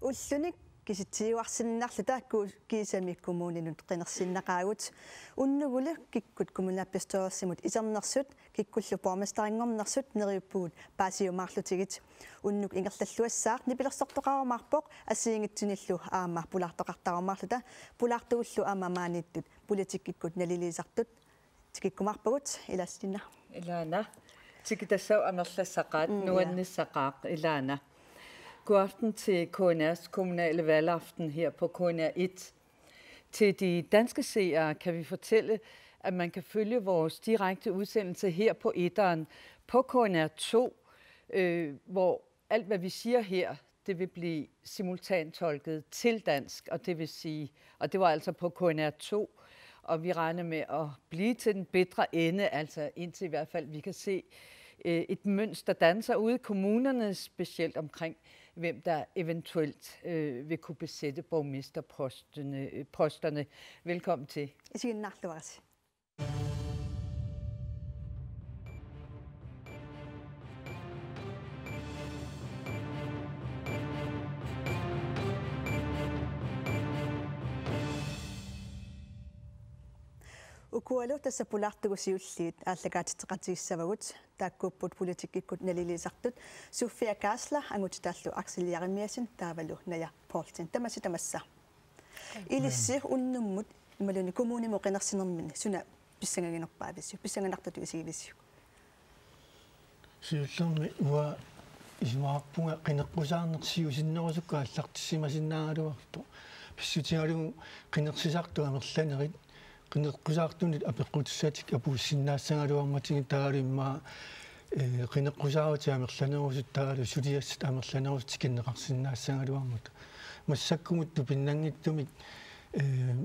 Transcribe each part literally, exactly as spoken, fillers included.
Ulluni kisitsiuarsinnarluta ku-, kiisami kommuninut qinersinnaqaagut. Unnugulu kikkut kommunalbestyrelsimut isernersut, kikkullu borgmesterinngornersut neriuppugut paasiumaarlutigit. Unnuk ingerlalluassaaq nipilersortoqarumaarpoq assigiinngitsunillu aamma pulaartoqartarumaarluta, pulaartugullu aamma maaniittut politikkikkut naliliisartut tikikkumaarpagut. Ilaasinna. Ilaana. Tikitassavut amerlassaqaat, mm, ja, nuannissaqaaq, ilaana. God aften til K N R's kommunale valgaften her på K N R et. Til de danske seere kan vi fortælle, at man kan følge vores direkte udsendelse her på etteren på K N R to, øh, hvor alt, hvad vi siger her, det vil blive simultantolket til dansk, og det vil sige, og det var altså på K N R to, og vi regner med at blive til den bitre ende, altså indtil i hvert fald vi kan se, øh, et mønster danne sig ude i kommunerne, specielt omkring, hvem der eventuelt, øh, vil kunne besætte borgmesterposterne, øh, posterne. Velkommen til. Isiginnaarluarisi. Ukualu tassa pulaartugut siulliit aallakaatitseqatigissavagut, taakkuupput politikkikkut naliliisartut Sofia Geisler, angutitaallu Aksel Jeremiassen taavalu Naja Poulsen. Tamassi tamassa. Ilissi unnummut imaluunniit kommunimut qinersinerminni suna pissangaginerpaavisiuk, pissanganartutut isigivisiuk? Siullermik uanga isumaqarpunga qineqqusaarneq siusinnerusukkut aallartissimasinnaagaluartoq. Pissutigalugu qinersisartut amerlanerit, qineqqusaartunut apeqqutissatik apuussinnaassagaluarmatigit taavalu immaqa, eh, qineqqusaarutit amerlanerusut taavalu suliassat amerlanerusut tikinneqarsinnaassagaluarmata. Massakkumut tupinnanngitsumik, eh,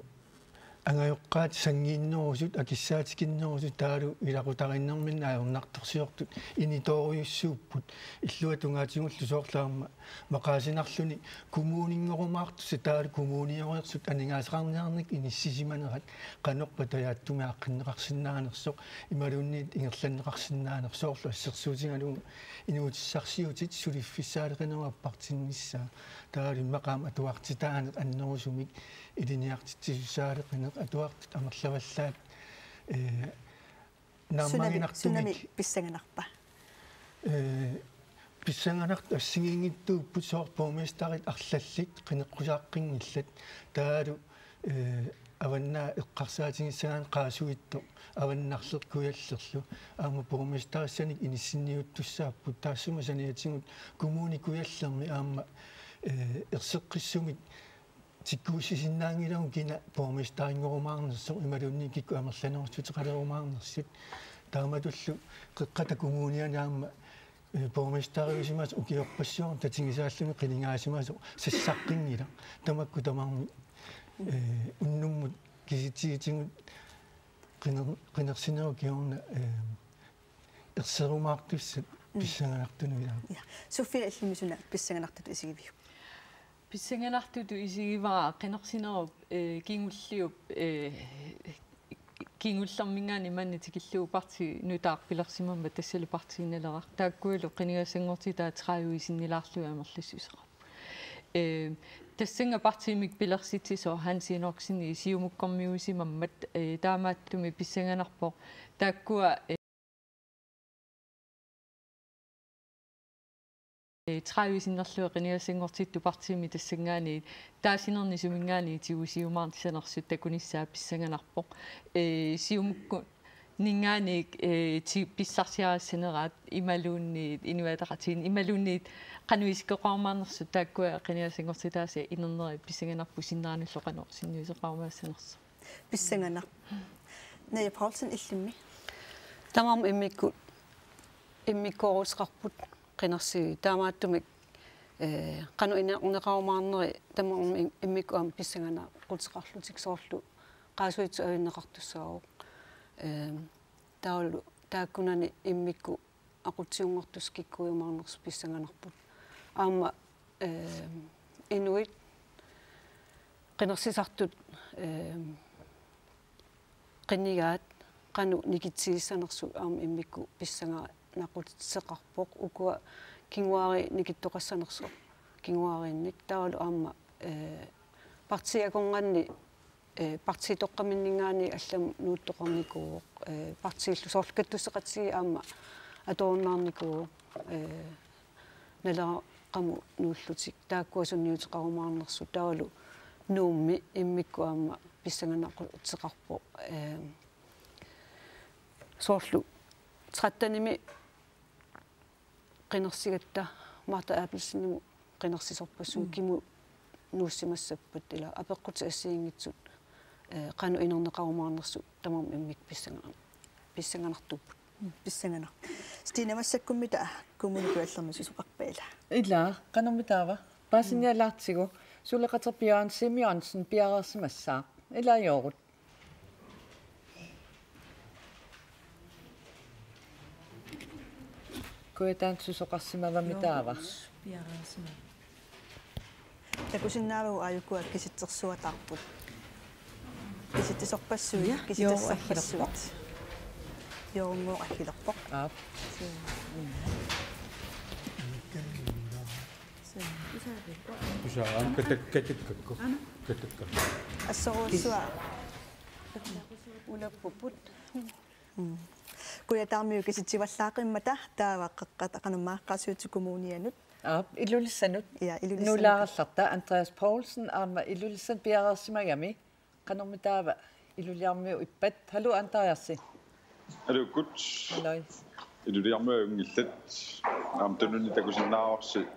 angajoqqaat sanngiinnerusut, akissaatikinnerusut taavalu ilaqutariinnerminni ajornartorsiortut initoorujussuupput. Illuatungaatigullu soorlu aamma maqaasinarluni kommuninngorumaartussat taavalu kommunioreersut aningaasaqarniarneq inissisimanerat qanorpa tajaatsumik aaqqinneqarsinnaanersoq imaluunniit ingerlanneqarsinnaanersoq soorlu assersuutigalugu inuutissarsiutit suliffissaaleqinerup appartinnissaa taavalu immaqa aamma atuartitaaneq annerusumik ilinniartitsisussaaleqineq atuartut amerlavallaat, eh, naammaginartumik. Sunami, sunami pissanganarpa? Eh, pissanganartut assigiinngitsuupput soorlu borgmesterit arlallit qineqqusaaqqinngillat taavalu, eh, Avannaata eqqarsaatigissagaanni Qaasuitsoq Avannarleq Kujallerlu aamma borgmesterissanik inissinniuttussaapput taassuma saniatigut Kommune Kujallermi aamma, eh, erseqqissumik tikkuussisinnaanngilagut kina borgmesterinngorumaarnersoq imaluunniit kikkut amerlanerussuteqalerumaarnersut. Taamatullu Qeqqata Kommuniani aamma, eh, borgmesteriusimasoq ukiorpassuarni tatigisaalluni qinigaasimasoq sassaqqinngilaq. Tamakku tamarmik, eh, unnummut kisitsiitigut qiner-, qinersinerup kingorna, eh, erserumaartussat, mm, pissanganartunut ilaa. Ja. Sofia, illimmi suna pissanganartutut isigiviuk? Pissanganartutut isigivara qinersinerup, eh, kingulliup, eh, kingullerminngaanniit manna tikillugu partii nutaaq pilersimammat tassalu Partii Naleraq. Taakkualu qinigassanngortitaat tredive sinnilaarlugit amerlassuseqarput. Eh, tassannga partiimik pilersitsisoq Hans Enoksen siumukkormiuusimammat, eh, taamaattumik pissanganarpoq. Taakkua, eh, tredive sinnerlugit qinigassanngortittut partiimi tassanngaanniit taasinerni suminngaanniit tigusiumaarnissanersut takunissaa pissanganarpoq. Eh, siumukkunninngaanniit, eh, ti-, pissarsiarissaneraat imaluunniit Inuit Ataqatigiinni imaluunniit qanoq isikkoqarumaarnersut taakkua qinigassanngortitaasa inernerit pissanganarpoq sinneranullu qanoq sinniuteqarumaassanersoq. Pissanganaq. Naja Poulsen, illimmi? Tamarmik immikkut, immikkooruteqarput qinersi-, taamaattumik, eh, qanoq inerneqarumaarneri tamarmik immikkut aamma pissanganaqquteqarlutik soorlu Qaasuitsup avinneqartussaavoq. Eh, taavalu taakkunani immikkut aqutsiunngortussat kikkuujumaarnersut pissanganarput. Aamma, eh, inuit qinersisartut, eh, qinigaat qanoq nikitsigissanersut aamma immikkut pissanganaqquteqarpoq, ukua kinguaariit nikittoqassanersut Kinguariinnik taavalu aamma, eh, partiit akornanni, eh, partiitoqqaminninngaanniit allamut nuuttoqarnikuuvoq, eh, partiillu soorlu kattusseqatigiit aamma atorunnaarnikuuvoq, eh, Naleraq- qamut nuullutik taakkua sunniuteqarumaarnersut taavalu Nuummi immikkut aamma pissanganaqquteqarpoq, eh, soorlu trettenimi qinersigatta Martha Abelsenimut qinersisorpassuit Mm. kimut nuussimassappat ila apeqqutit assigiinngitsut, eh, qanoq inerneqarumaarnersut tamarmik immikkut pissanganar-, pissanganartuupput. Mm, pissanganaq. Stine, massakkummita Kommune Kujallermi susoqarpa ila? Ila, qanormi taava? Paasinialaartigu, suleqaterpiaq Simonsen piareersimassaaq. Ilaajoorut. Kujataani susoqarsimavammi taava? Piareersimavammi. Takusinnaavagut aajukua kisitsersuataarput. Kisitsisorpassuit, ja, kisitsersorpassuit. Joorunngooq aggilerpoq. Aap. Suu. Suu. Tusaavaa, katak-, katakkakku. Katakkakku. Assorujussuaq. Ulappupput. Mm. Kujataarmiut kisitsivallaaqqimmata taava Qeqqata, qanormaa, Qaasuitsup Kommunianut. Aap, Ilulissanut. Ja, Ilulissanut. Nuulaarallarta Andreas Poulsen aamma Ilulissanut piareersimagami. Qanormi taava Ilulissarmiut ippat? Haluu Andreas. Aluukkut. Haluu. Ilulissarmiut ajunngillat. Aamma tununni takusinnaavarsi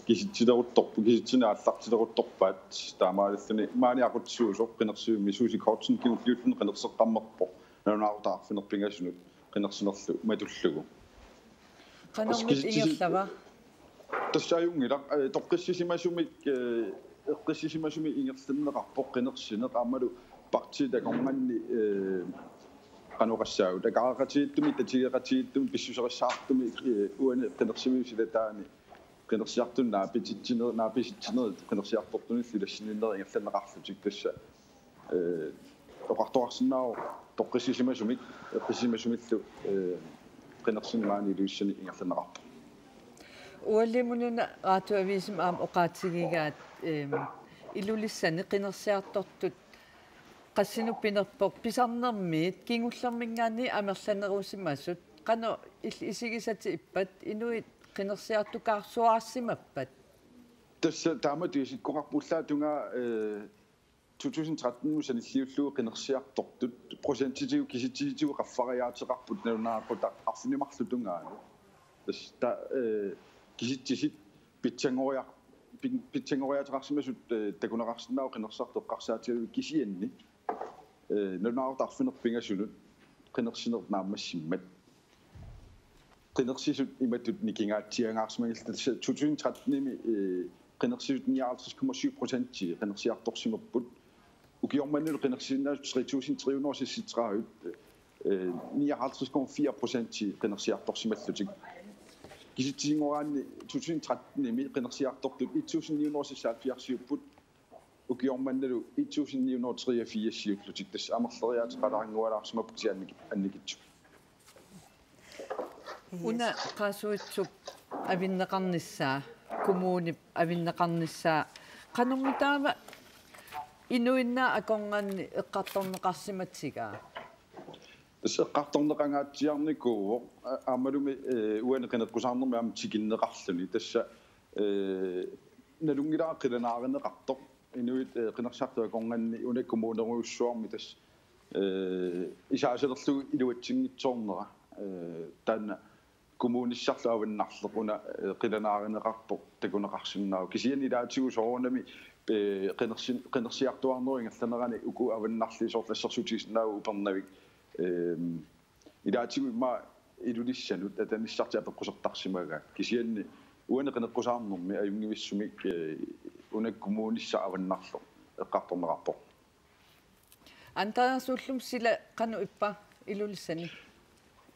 kisitsileruttorput, kisitsineq aallartileruttorpaat. Taamaalilluni maani aqutsisuusoq qinersivimmi Susie Kortsen kingulliulluni qinerseqqammerpoq. Nalunaaqutaq arfineq-pingasunut qinersinerlu matullugu. Qanormita ingerlava? Tassa ajunngilaq, eh, toqqissisimasumik, eh, eqqissisimasumik ingerlanneqarpoq qinersineq aammalu partiit akornanni, eh, qanoq oqassaagut, akaareqatigiittumik, tatigeqatigiittumik, pissuserissaartumik, eh, uani qinersiviup silataani qinersiartunut naapititsiner-, naapisitsinerit qinersiartortunillu ilassinninnerit ingerlanneqarlutik tassa. Eh, oqartoqarsinnaavoq toqqissisimasumik, eqqissisimasumillu, eh, qinersineq maani Ilulissani ingerlanneqarpoq. Ualimut una Radioavisimi aamma oqaatigigaat, ehm, Ilulissani qinersiartortut qassinik pinerpoq, pisarnermiit kingullerminngaanniit amerlanerusimasut, qanoq il-, isigisatit ippat, inuit qinersiartukaarsuarsimappat? Tassa taamatut isikkoqarpoq ullaap tungaa, eh, to tusind tretten sanilliullugu qinersiartortut procentitigut kisitsisitigut qaffariaateqarput nalunaaqutaq arfineq-marluk tungaanut. Tassa ta-, eh, kisitsisit pitsanngoriar-, pin-, pitsanngoriaateqarsimasut, eh, takuneqarsinnaavoq qinersiartut eqqarsaatigalugit kisianni, eh, nalunaaqutaq arfineq-pingasunut qinersineq naammassimmat. Qinersisut imatut nikingaatsiangaarsimagillutik, tassa to tusind tretten-imi, eh, qinersisut nioghalvtreds komma syv procenti qinersiartorsimapput. Ukioq mannalu qinersisinnaasut tre tusind tre hundrede og seksogtredive, eh, nioghalvtreds komma fire procenti qinersiartorsimallutik. Kisitsisinngoriaanni to tusind tretten-imi qinersiartortut et tusind ni hundrede og seksoghalvfjerds-iupput. Ukioq mannalu et tusind ni hundrede og treogfirs-iullutik, tassa amerleriaaseqalaanngualaarsimapput kisianni annikitsu. Yes. Una Qaasuitsup avinneqarnissaa, kommunip avinneqarnissaa, qanormitaava inuinnaat akornanni eqqartorneqarsimatigaa? Tassa eqqartorneqangaatsiarnikuuvoq, a-, aammalumi, eh, uani qineqqusaarnermi aamma tikinneqarluni. Tassa, eh, nalunngilara qilanaarineqartoq. Inuit, eh, qinersiartut akornanni una kommunerujussuarmi tassa, eh, isaasalerlugu iluatsinngitsoornera, eh, taanna kommunissarlu avannarleq una, eh, qilanaarineqarpoq takuneqarsinnaavoq. Kisianni ilaatigut soorunami, eh, qinersi-, qinersiartuaarnerup ingerlanerani uku avannarliit soorlu assersuutigisinnaavagut Upernavik, ehm, ilaatigut immaqa Ilulissanut atanissartik apeqqusertarsimagaat. Kisianni uani qineqqusaarnermi ajunngivissumik, eh, una kommunissaq avannarleq eqqartorneqarpoq. Andreas, ullumi sila qanoq ippa Ilulissani?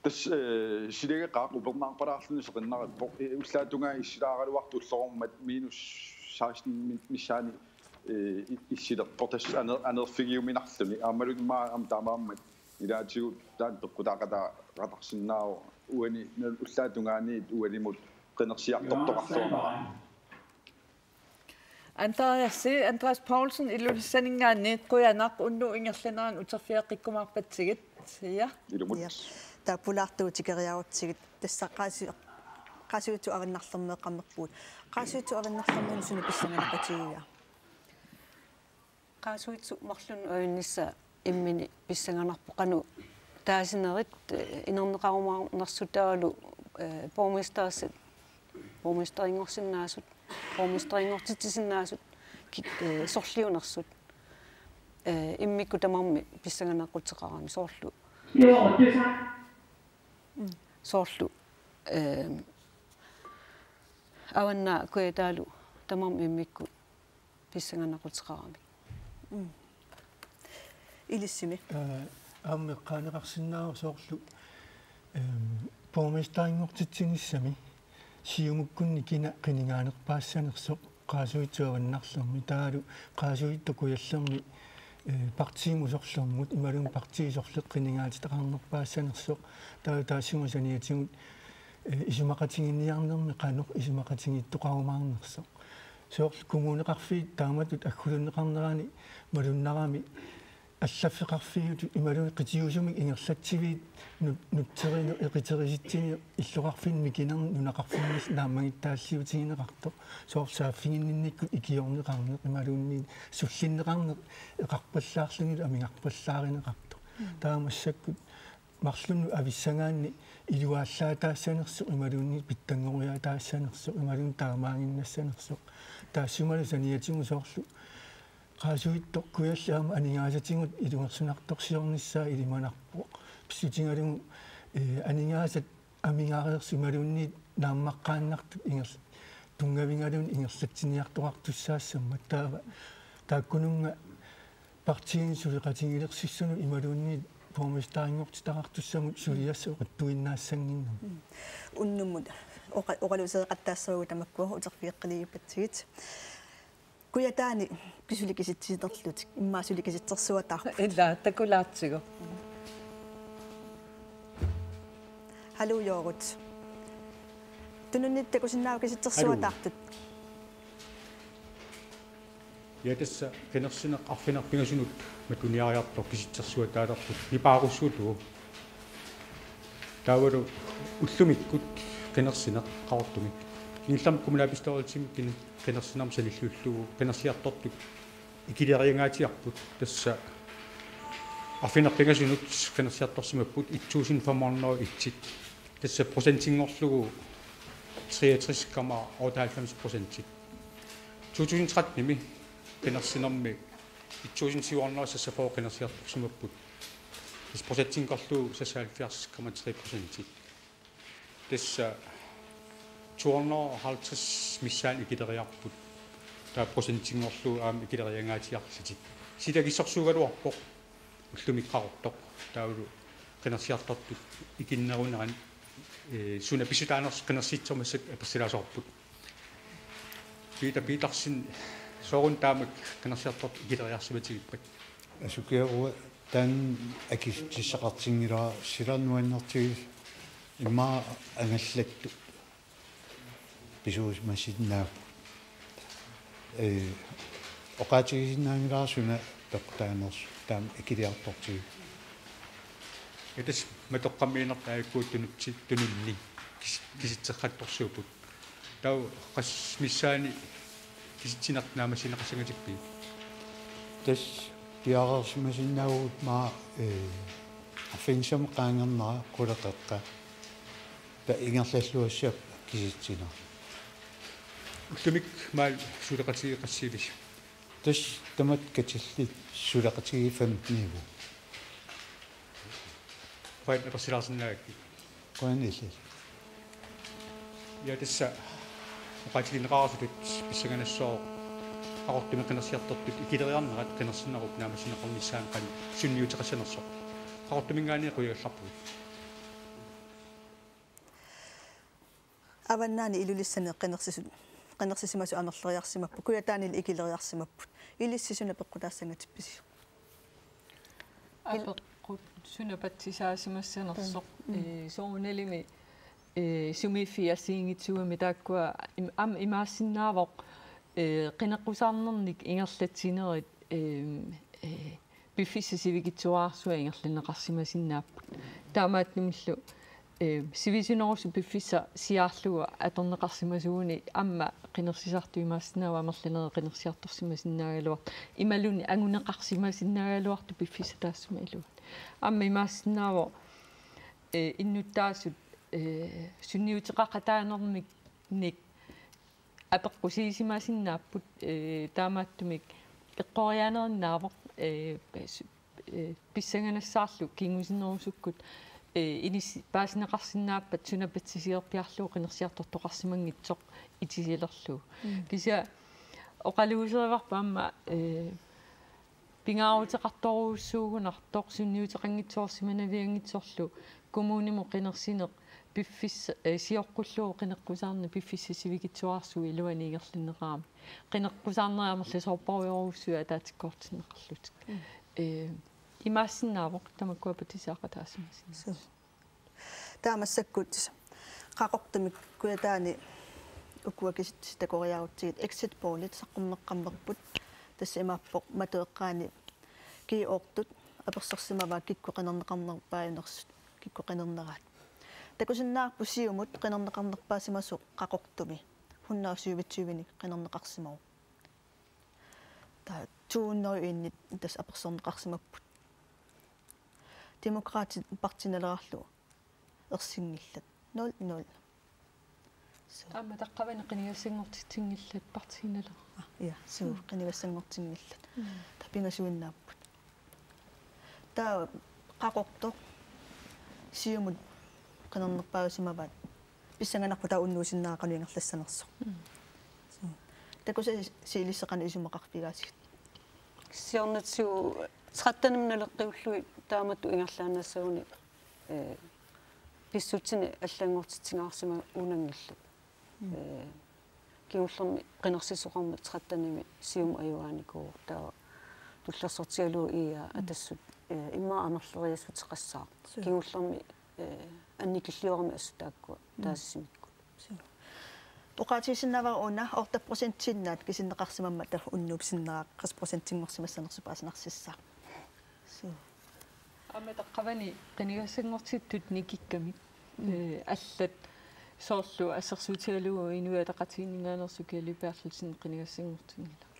Tassa, eh, silageqaaq upernaarpalaarluni seqinnarippoq. Eh, ullaap tungaa issilaaraluartoq ullorummat minus seksten mi-, missaani, eh, i-, issilerpoq. Tassa aner-, anerfigiuminarluni. Aammalu immaqa aamma taamaammat ilaatigut taanna peqqutaaqataasinnaavoq uani na-, ullaap tungaaniit ualimut qinersiartortoqarluarnera. Andreas, Andreas Poulsen, Ilulissaninngaanniit qujanaq, unnuk ingerlanerani uterfigeqqikkumaarpatsigit. Ja. Ilumut. Ja. Taava pulaartugut tikeriarutsigit, tassa Qaasi-, Qaasuitsup Avannarlermeeqqammerpugut. Qaasuitsup Avannarlermeernermi suna pissanganaqutiguiuk? Qaasuitsup marlunnik ajunnissaa imminut pissanganarpoq, qanoq taasinerit, eh, inerneqarumaarnersut taavalu, eh, borgmesterissat, borgmesterinngorsinnaasut, borgmesterinngortitsisinnaasut, ki-, eh, sorliunersut, eh, immikkut tamarmik pissanganaqquteqaramik, soorlu, soorlu, eh, Avannaata Kujataalu tamarmik immikkut pissanganaqquteqaramik. Ilissimi. Aa, aamma eqqaaneqarsinnaavoq soorlu, ehm, borgmesterinngortitsinissami Siumukkunni kina qinigaanerpaassanersoq, Qaasuitsup Avannarlermi, taavalu Qaasuitsup Kujallermi, eh, partiimut usorlermut imaluunniit partiit usorleq qinigaatitaqarnerpaassanersoq, taava taassuma saniatigut, eh, isumaqatiginninniarnermi qanoq isumaqatigiittoqarumaarnersoq. Soorlu kommuneqarfiit taamatut aggulunneqarnerani malunnarami allaffeqarfiutut imaluunniit qitiusumik ingerlatsiviit nu-, nutserineq eqiterisitsineq illoqarfinni mikinerni nunaqarfinni naammagittaalliutigineqartoq, soorlu saaffiginninnikkut ikiorneqarneq imaluunniit sullinneqarneq eqarpallaarlunilu amigarpallaarineqartoq. Taava massakkut marlunnik avissagaanni iluaallaataassanersoq imaluunniit pitsanngoriaataassanersoq imaluunniit taamaaginnassanersoq. Taassumalu saniatigut soorlu Qaasuitsup Kujalleq aamma aningaasatigut ilungersunartorsiornissaa ilimanarpoq. Pissutigalugu, eh, aningaasat amigareersut imaluunniit naammaqqaannartut inger-, tunngavigalugu ingerlatsiniartoqartussaassammat, taava taakkununnga partiinut suleqatigilersussanut imaluunniit borgmesterinngortitaqartussamut suliassat oqitsuinnaassannginnami. Unnummut oqa-, oqaluusereqattaassavagut tamakkua uterfigeqqiliigippatsigit. Kujataani pisuli kisitsinerlutik, immaqa suli kisitsersuataarput. Ila, takulaartigu. Haluu Joorut. Tununnittut takusinnaava kisitsersuataartut? Ja, tassa qinersineq arfineq-pingasunut matuniariartoq kisitsersuataalerput nipaarussuutugu. Taavalu ullumikkut qinersineq Qaqortumi. Kingullermik kommunalbestyrelsimi kin-, qinersinermi sanilliullugu qinersiartortut ikileriangaatsiarput, tassa arfineq-pingasunut qinersiartorsimapput et tusind fem hundrede og et. Tassa procentinngorlugu treogtres komma otteoghalvfems procentit. To tusind trettenimi qinersinermi et tusind syv hundrede og seksogfyrre qinersiartorsimapput. Tassa procentinngorlugu seksoghalvfjerds komma tre procentit. Tassa to hundrede og halvtreds missaani ikileriarput. Taava procentinngorlugu aamma ikileriangaatsiarlutik. Silagissorsuugaluarpoq ullumikkut Qaqortoq. Taavalu qinersiartortut ikinnerunerani, eh, suna pissutaanersoq qinersitsisut massakkut apersilaasoqarput. Peter Petersen, sooruna taamak qinersiartortut ikileriarsimatigippat? Asukiaq, uanga taanna akissutissaqartinngilara, sila nuannertigisoq, immaqa angallattut pisuusimasinnaapput. Ee, oqaatigisinnaanngilara suna peqqutaanersoq taama ikiliartortigisoq. Ja, tassa matoqqammiinertut aajuku tunutsi-, tununni kis-, kisitseqqattorsuupput. Taava qassit missaanni kisitsinertik naammassineqassangatippigit? Tassa piareersimasinnaavagut maani, ee, arfineq-pingasunut qaangernerat quleqeqqat. Taava ingerlalluassappat kisitsineq. Ullumikkut maani suleqatigiit qassiuisi? Tassa tamatta katillit suleqatigiit femteniuvoq. Qujanaq apersilaarsinnaagakkit. Qujanaq illillu. Ja, tassa oqaatigineqartutut pissanganassaaq Qaqortumi qinersiartortut ikileriarnerat qinersinerup naammassineqarnissaanut qanoq sunniuteqassanersoq. Qaqortuminngaanniit qujagallarpugut. Avannaani Ilulissani qinersisut, qinersisimasut amerleriarsimapput, Kujataanilu ikileriarsimapput. Ilissi suna peqqutaassangatippisi? Apeqqut suna patsisaasimassanersoq, ee, soorunalimi, ee, sumiiffiit assigiinngitsuugami taakkua im-, aamma imaassinnaavoq, Ee, qineqqusaarnernik ingerlatsinerit, eem, ee, piffissap sivikitsuararsuaq ingerlanneqarsimasinnaapput. Taamaattumillu, ee, sivisunerusoq piffissaq siaarlugu atorneqarsimasuuguni aamma qinersisartut imaassinnaavoq amerlanerit qinersiartorsimasinnaagaluartut. Imaluunniit anguneqarsimasinnaagaluartut piffissaq taassuma iluani. Aamma imaassinnaavoq, ee, innuttaasut, ee, sunniuteqaqataanermik nik apeqqusiisimasinnaapput, ee, taamaattumik eqqoriaanerinnaavoq, ee, pis-, ee, pissanganassaarlu kingusinnerusukkut, ee, inis-, paasineqarsinnaappat suna patsisiorpiarlugu qinersiartortoqarsimanngitsoq itisilerlugu. Mm. Kisianni oqaluuserivarput aamma, ee, pingaaruteqartorujussuugunartoq sunniuteqanngitsoorsimanavianngitsorlu kommunimut qinersineq piffis-, ee, sioqqullugu qineqqusaarneq piffissap sivikitsuararsuup iluani ingerlanneqarami. Qineqqusaarnerit amerlasoorparujorujussuit ataatikkoortinneqarlutik. Mm. Ee, imaassinnaavoq tamakkua patsiseqataasimasinnaasut. Suu. Taava massakkut Qaqortumi Kujataani ukua kisitsisit takoriarutsigit exit pollit saqqummeqqammerput, tassa imaappoq Matu eqqaani G otte-t apersorsimavaat kikkut qinerneqarnerpaajunersut, kikkut qinerneraat. Takusinnaavarput Siumut qinerneqarnerpaasimasoq Qaqortumi hundrede syvogtyve-nik qinerneqarsimavoq. Taava to hundrede og en-it tassa apersorneqarsimapput. Demokraatit Partii Nalerarlu ersinngillat. Nul nul. Suu. Aamma taqqavani qinigassanngortitsinngillat Partii Naleraq. Ah, ja, suu, mm, qinigassanngortinngillat. Mm. Taava pingasuinnaapput. Taava Qaqortoq Siumut qinernerpaajusimavaat. Pissanganarpoq taava unnuusinnaaqqanut ingerlassanersoq. Mm. Suu. Takusassili qanoq isumaqarfigaasigit? Siornatigut tretten-imi naleqqiullugit taamatut ingerlaannassagunik, ee, pissutsinik allanngortitsigaarsimagunanngillat. Mm. Ee, kingullermik qinersisoqarmat tretten-imi Siumut ajugaanikuuvoq, taava tullersortigalugu I A, mm, Atassut, ee, immaqa amerleriaassuteqassaaq. Suu. Kingullermik, ee, annikilliorami assut taakkua, mm, taasisimikkut. Suu. Oqaatigisinnaavara una otte procentiinnaat kisinneqarsimammat taava unnuup sinnera tres procentinngorsimassanersoq paasinarsissaaq. Suu. Aamma taqqavani qinigassanngortittut nikikkamik. Mm. Ee, allat soorlu assersuutigalugu Inuit Ataqatigiinninngaanneersoq Kjell Berthelsen qinigassanngortinngilaq.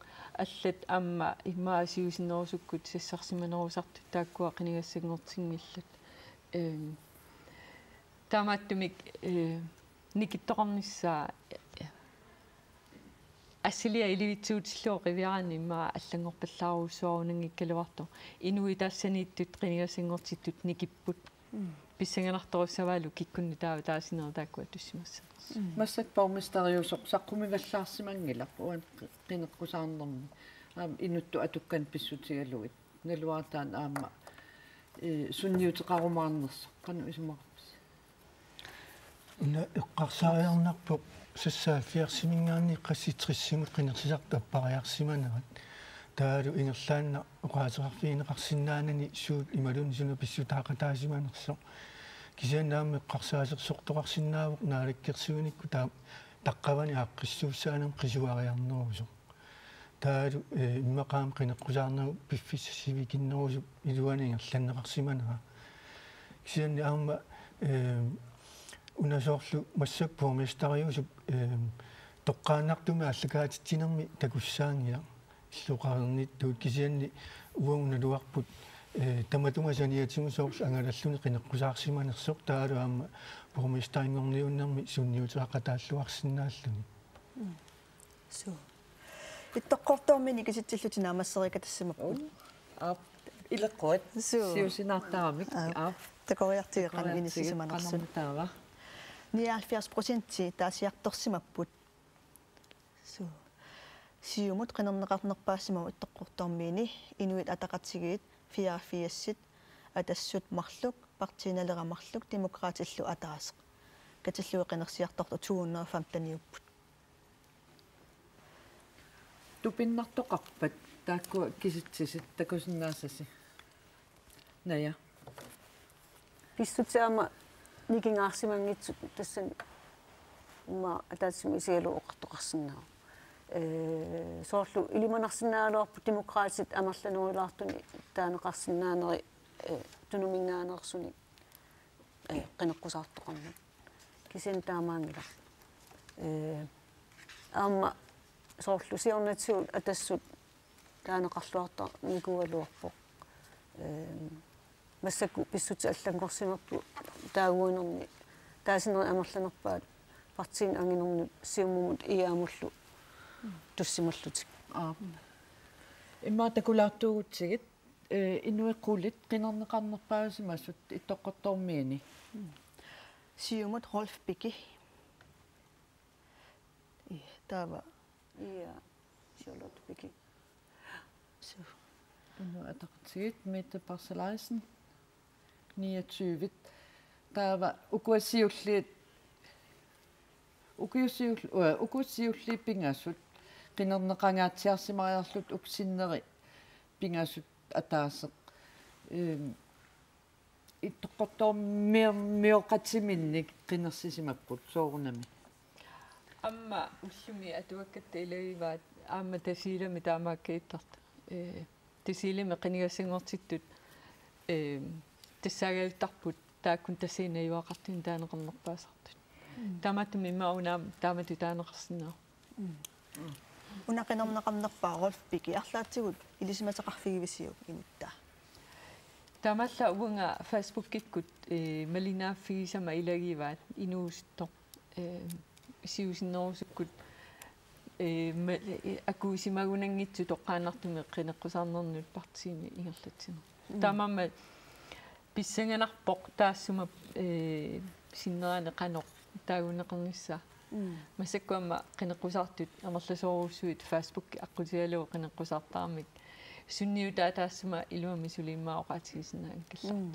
Allat aamma immaqa siusinnerusukkut sassarsimanerusartut taakkua qinigassanngortinngillat. Ehm, taamaattumik, ee, nikittoqarnissaa, ee, assiliaq ilivitsuutillugu qiviaraanni immaqa allanngorpallaarujussuarunanngikkaluartoq. Inuit tassaniittut qinigassanngortittut nikipput. Mm. Pissanganartorussavaalu kikkunnut taava taasinerit taakkua atussimassanersut. Mm. Massakkut borgmesteriusoq saqqumivallaarsimanngilaq uani qi-, qineqqusaarnermi. Aamma inuttut atukkanik pissutigalugit. Naluara aamma, ee, sunniuteqarumaarnersoq. Qanoq isumaqarpisi? Una eqqarsariarnarpoq seksoghalvfjerdsiminngaanniit qassit tressimut qinersisartut appariarsimanerat. Taavalu ingerlaannaq oqaaseqarfigineqarsinnaanani suut imaluunniit suna pissutaaqataasimanersoq. Kisianni aamma eqqarsaasersortoqarsinnaavoq naalakkersuinikkut taava taqqavani aaqqissuussaanermut qisuariarnerusoq. Taavalu, ee, immaqa aamma qineqqusaarnerup piffissaq sivikinnerusup iluani ingerlanneqarsimanera. Kisianni aamma, ee, una soorlu massakkut borgmesteriusup, ee, toqqaannartumik aallakaatitsinermi takussaanngilaq illoqarnittut, kisianni uagut naluarput, ee, tamatuma saniatigut soorlu angalalluni qineqqusaarsimanersoq, taavalu aamma borgmesterinngorniunnermi sunniuteqaqataalluarsinnaalluni. Mm. Suu. Ittoqqortoormiini kisitsillutit naammassereerikatassimapput. Uu. Aap. Ileqquat. Suu. Siusinaartaramik. Aap. Aap. Takoriartigit qanoq inissisimanersut. Qanoq taava? Nioghalvfjerds procenti taasiartorsimapput. Suu. Siumut qinerneqarnerpaassimavoq Ittoqqortoormiini, Inuit Ataqatigiit fireogfirsit, Atassut marluk, Partii Naleraq marluk, Demokraatillu ataaseq. Katillugit qinersiartortut to hundrede og femteniupput. Tupinnartoqarpat taakkua kisitsisit takusinnaassasi? Naja. Pissutsit aamma nikingaarsimanngitsut tassani immaqa ataatsimut isigalugu oqartoqarsinnaavoq. Ee, soorlu ilimanarsinnaagaluarpoq Demokraatit amerlanerulaartunik taaneqarsinnaaneri, ee, Tunuminngaanneersunik, ee, qineqqusaartoqarmat. Kisianni taamaanngilaq. Ee, aamma soorlu siornatigut Atassut taaneqarluartarnikuugaluarpoq. Ee, massakkut pissutsit allanngorsimapput taaguinerni taasinerit amerlanerpaat partiinit anginernut Siumumut I A-mullu tussimallutik. Aap. Immaqa takulaartuugutsigit, ee, inuit qulit qinerneqarnerpaasimasut Ittoqqortoormiini. Siumut Rolf Bigge. Ii, taava. Ja, Charlotte Bigge. Suu. Inuit Ataqatigiit, Mette Barseleisen, niogtyve. Taava ukua siulliit, ukiut siul-, øh, ukua siulliit pingasut qinerneqangaatsiarsimariarlutik uku sinneri pingasut ataaseq. Øhm, Ittoqqortoormiormiooqatiminnik qinersisimapput soorunami. Aamma ullumi atuakkatta ilagivaat aamma Tasiilami taamaakkiittartoq. Ee, Tasiilami qinigassanngortittut, ee, tassaagaluartarput taakkua Tasiilami najugaqartunik taaneqarnerpaasartut. Mm. Taamaattumik immaqa una aamma taamatut taaneqarsinnaavoq. Mm. Una qinerneqarnerpaaq Rolf Bigge arlaatigut ilisimasaqarfigivisiuk inuttaa? Taamaallaat uanga Facebookikkut, ee, malinnaaffigisama ilagivaat inuusuttoq, ee, siusinnerusukkut, ee, ma-, ee, akuusimagunanngitsoq toqqaannartumik qineqqusaarnernut partiimi ingerlatsineq. Mm. Taamaammat pissanganarpoq taassuma, ee, sinnerani qanoq taaguneqarnissaa. Mm. Massakkut aamma qineqqusaartut amerlasoorujussuit Facebooki aqqutigalugu qineqqusaartaramik sunniutaa taassuma iluamik suli immaqa oqaatigisinnaanngikkallartoq. Mm.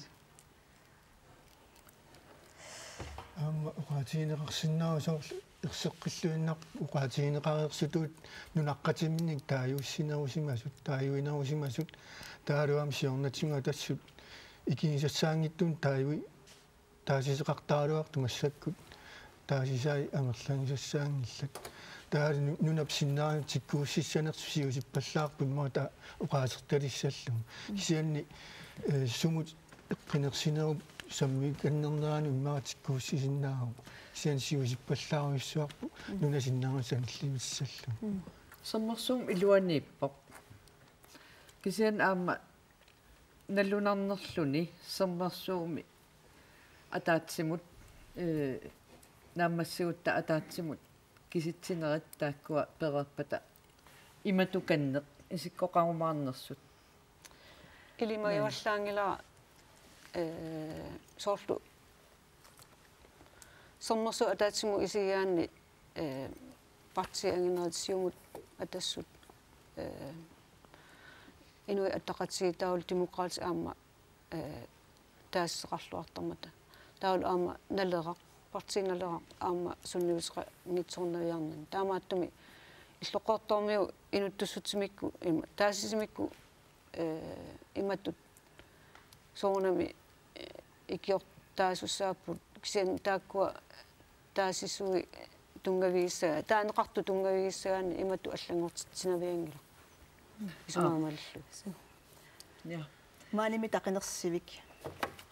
Aamma oqaatigineqarsinnaavoq soorlu erseqqilluinnarput oqaatigineqareersutut nunaqqatiminnik taaguussinerusimasut, taaguinerusimasut, taavalu aamma siornatigut Atassut ikigisassaanngitsunik taagui taasiseqartaraluartut massakkut taasisai amerlagisassaanngillat. Taavalu nu-, nunap sinneranik tikkuussissanersoq siusippallaarpoq immaqa taava oqaasertalissallugu. Kisianni, ee, sumut qinersinerup sammikannernerani immaqa tikkuussisinnaavoq. Kisianni siusippallaarujussuarpoq nunap sinneranik sanilliutissallugu. Mm. Sermersuummi iluaniippoq. Kisianni aamma nalunarnerluni Sermersuummi ataatsimut, ee, naammassigutta ataatsimut kisitsinerit taakkua pereerpata imatukanneq isikkoqarumaarnersut. Ilimagivallaanngilara, ee, soorlu Sermersuup ataatsimut isigigaanni, ee, partiit anginerit Siumut, Atassut, ee, Inuit Ataqatigiit taavalu Demokraatit aamma, ee, taasiseqarluartarmata. Taavalu aamma Naleraq, partii Naleraq aamma sunniuteqanngitsoornaviarnani. Taamaattumik Illoqqortoormiut inuttussutsimikku, ima-, taasisimikkut, ee, imatut soorunami, ee, ikiortaasussaapput kisianni taakkua taasisui tunngavigissa-, taaneqartut tunngavigissagaanni imatut allanngortitsinavianngilaq. Isumaga malillugu. Ja. Maanimi taqinersivik.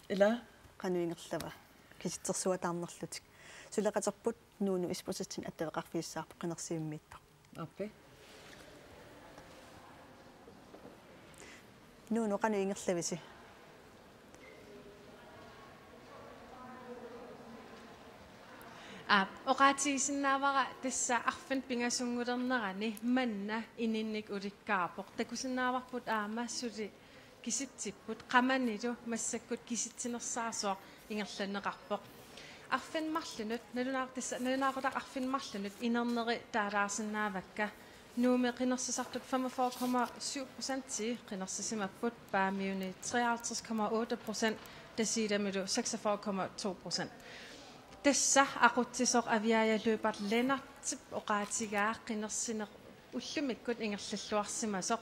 Ila? Qanoq ingerlava? Kisitsersuataarnerlutik. Suleqaterput Nuunu Isbosethsen attaveqarfigissavarput qinersivimmiittoq. Aappi. Nuunu, qanoq ingerlavisi? Aap, oqaatigisinnaavara tassa arfineq-pingasunngulernerani manna ininnik ulikkaarpoq. Takusinnaavarput aamma suli kisitsipput, qamanilu massakkut kisitsinersaarsuaq ingerlanneqarpoq. Arfineq-marlunut, nalunaaq-, tassa nalunaaqutaq arfineq-marlunut inerneri taalaarsinnaavakka. Nuummi qinersisartut femogfyrre komma syv procent qinersisimapput, Paamiuni treoghalvtreds komma otte procent, Tasiilamilu seksogfyrre komma to procent. Tassa aqutsisoq Aviaja Lyberth Lennertip oqaatigaa qinersineq ullumikkut ingerlalluarsimasoq.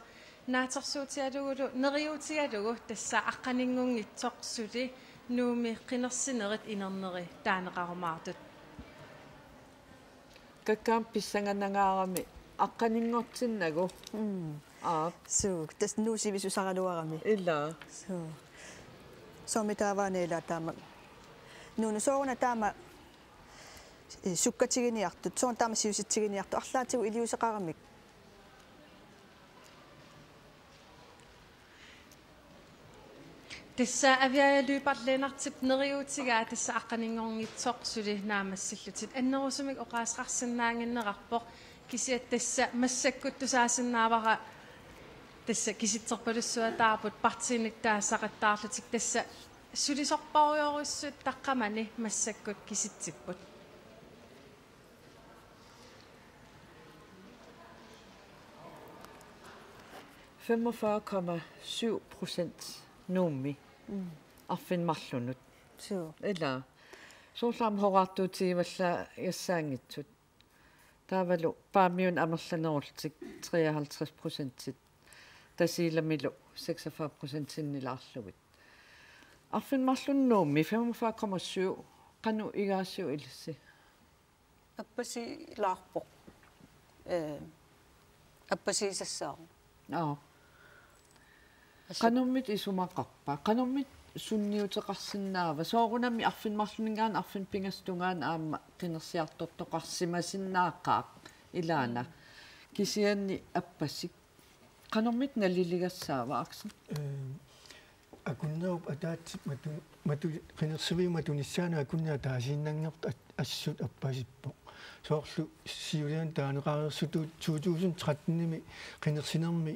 Naatsorsuutigalugulu, neriuutigalugu tassa aqqaninngunngitsoq suli Nuummi qinersinerit inerneri taaneqarumaartut. Kakkaak pissanganangaarami Aqqaninngortinnagu. Mm. Aap. Suu, tassa Nuup sivisusaraluarami. Ilaa. Suu. Soormi taavaana ilaa taama. Nuup sooruna taama, eh, sukkatiginiartut, sooruna taama siusitsiginiartut, arlaatigut iliuuseqaramik. Tassa Aviaja Lyberth Lennartip neriuutigaa tassa aqqaninngornitsoq suli naammassillutit. Annerusumik oqaaseqarsinnaannginnerarpoq kisianni tassa massakkut tusaasinnaavara tassa kisitserpalussuataarput partiinik taassaqattaarlutik tassa sulisorpassuarujussuit taqqamani massakkut kisitsipput. Femogfyrre komma syv procent Nuummi. Mm. Arfineq-marlunut. Suu. Ilaa. Soorlu aamma horartuutigivallaassaanngitsut. Taavalu Paamiuni amerlanerullutik treoghalvtreds procentit. Tasiilamilu seksogfyrre procentinnilaarlugit. Arfineq-marlunut Nuummi femogfyrre komma syv. Qanoq igaasiuk ilissi? Appasilaarpoq. Eh, appasiisassaaq. Aap. Assu- Qanormita isumaqarpa? Qanormita sunniuteqarsinnaava? Soorunami arfineq-marlunninngaanniit arfineq-pingasut tungaanut aamma qinersiartortoqarsimasinnaaqaaq ilaana. Kisianni appasik. Qanormita naliligassaava, Aksel? Eh, akunnerup ataatsip matu-, matu-, qinersiviup matunissaanut akunneq ataasiinnanngortoq at-, assut appasippoq. Soorlu siuliani taaneqareersutut to tusind tretten-imi qinersinermi,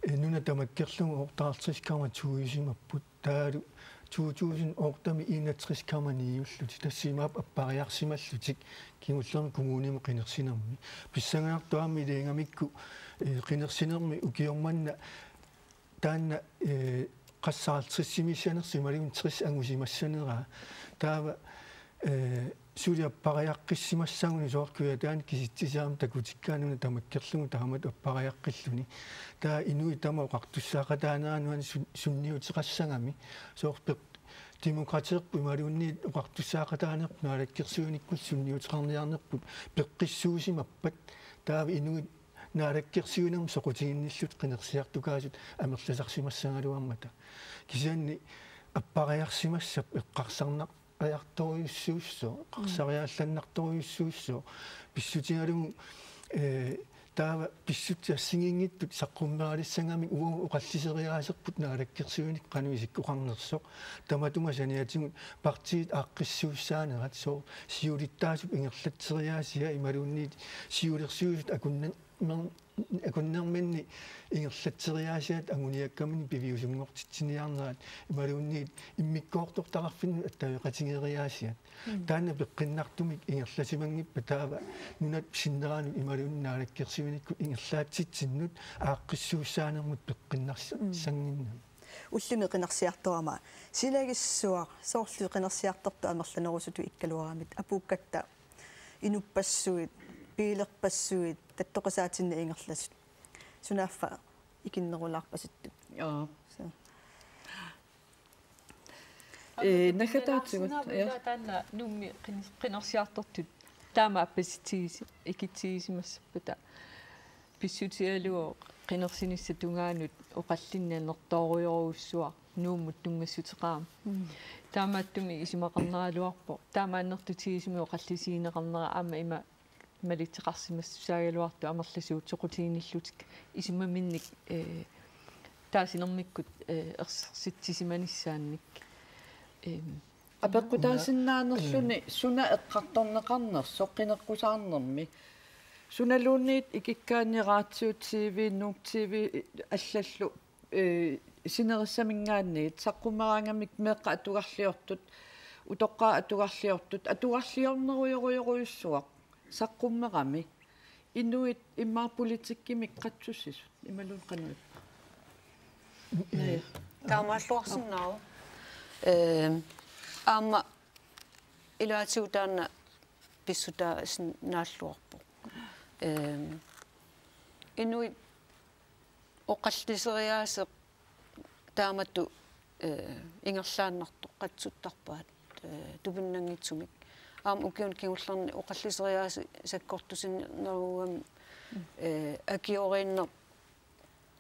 eh, nuna tamakkerlugu otteoghalvtreds komma to-usimapput. Taavalu to tusind otte-mi enogtres komma ni-ullutik. Tassa imaappoq appariarsimallutik kingullermik kommunimi qinersinermi. Pissanganartoq aamma iligamikku, eh, qinersinermi ukioq manna taanna, eh, qassit halvtredsimiissanersoq imaluunniit tres angusimassaneraa. Taava, eh, suli appariaqqissimassaguni soorlu Kujataani kisitsisit aamma takutikkaanni una tamakkerlugu taamatut appariaqqilluni. Taava inuit taama oqartussaaqataaneranni sun-, sunniuteqassagami. Soorlu peq-, demokraterput imaluunniit oqartussaaqataanerput naalakkersuinikkut sunniuteqarniarnerput peqqissuusimappat. Taava inuit naalakkersuinermi soqutiginnillutik qinersiartukaasut amerlasarsimassagaluarmata. Kisianni appariarsimassappat eqqarsarnariartorujussuussooq, eqqarsariaallannartorujussuussooq, pissutigalugu, eh, taava pissutsit assigiinngitsut saqqummeralissagamik uagut oqalliseriaaserput naalakkersuinikkut qanoq isikkoqarnersoq, tamatuma saniatigut partiit aaqqissuussaanerat, soorlu siulittaasup ingerlatseriaasia imaluunniit siulersuisut akunner-, mer-, akunnerminni ingerlatseriaasiat anguniakkaminnik piviusunngortitsiniarnerat imaluunniit immikkoortortaqarfinnut attaveqatigeriaasiat. Mm. Taanna peqqinnartumik ingerlasimanngippat taava nunap sinneranut imaluunniit naalakkersuinikkut ingerlaatsitsinnut aaqqissuussaanermut peqqinnars-, Mm. sannginnami. Ullumi qinersiartorama. Silagissuaq, soorlu qinersiartortut amerlanerusutut ikkaluaramik, apuukkatta inuppassuit, biilerpassuit, tattoqasaatinnik ingerlasut. Sunaaffa ikinnerulaarpasittut. Joo. Så. Eh, naggataatigut, ja. Taanna Nuummi qin-, qinersiartortut taama appasitsigis-, ikitsigisimassappata pissutigalugu qinersinissap tungaanut oqallinnertorujorujussuaq Nuummut tunngassuteqarami. Mm. Taamaattumik isumaqarneraluarpoq. Taama annertutigisumik oqallisigineqarnera aamma ima malitseqarsimassussaagigaluartut amerlasuut soqutiginillutik isumaminnik, eh, taasinermikkut, eh, ersersitsisimanissaannik. Ehm. Apeqqutaasinnaanerluni suna eqqartorneqarnersoq qineqqusaarnermi. Sunaluunniit ikikkaanni Radio T V, Nuuk T V allallu, eh, sinerissaminngaanniit saqqummeraangamik meeqqat atugarliortut, utoqqaat atugarliortut, atugarliornerujorujorujussuaq saqqummerami. Inuit immaqa politikkimik qatsussisut imaluunniit qanoq ippa? Naja. Taamaalluarsinnaavoq. Ehm, aamma ilaatigut taanna pissutaasinnaalluarpoq. Ehm, inuit oqalliseriaaseq taamatut, eh, ingerlaannartoq qatsuttarpaat, eh, tupinnanngitsumik. Aamma ukiuni kingullerni oqalliseriaaseq sakkortusineruugami Ee, akioriinneq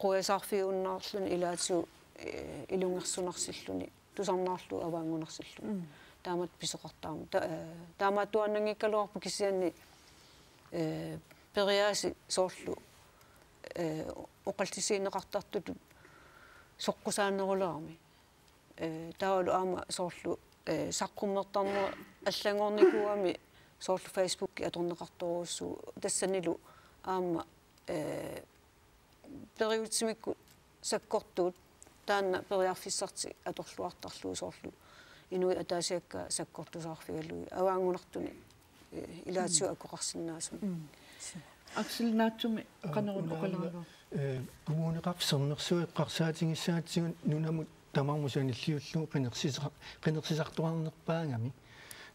quiasaarfigiunnaarluni ilaatigut, ee, ilungersunarsilluni, tusarnaarlugu avaanngunarsilluni. Mm. Taamatut pisoqartarami. Ta-, ee, taamaattuaannanngikkaluarpoq kisianni, ee, periaasi soorlu, ee, oqallisigineqartartutut soqqusaanerulerami. Ee, taavalu aamma soorlu, ee, saqqummertarneq allanngornikuugami soorlu Facebooki atorneqartorujussuuvoq tassanilu aamma, ee, periutimikkut sakkortuut taanna periarfissartik atorluartarlugu soorlu inuit ataasiakkaat sakkortusaarfigalugit avaanngunartunik, ee, ilaatigut akoqarsinnaasumik. Mm. Aksel, naatsumik qanoq oqaleraluarpa? Ee, Kommuneqarfik Sermersuup eqqarsaatigissaatigut nunamut tamarmut sanilliullugu qinersisoqa-, qinersisartuarnerpaagami.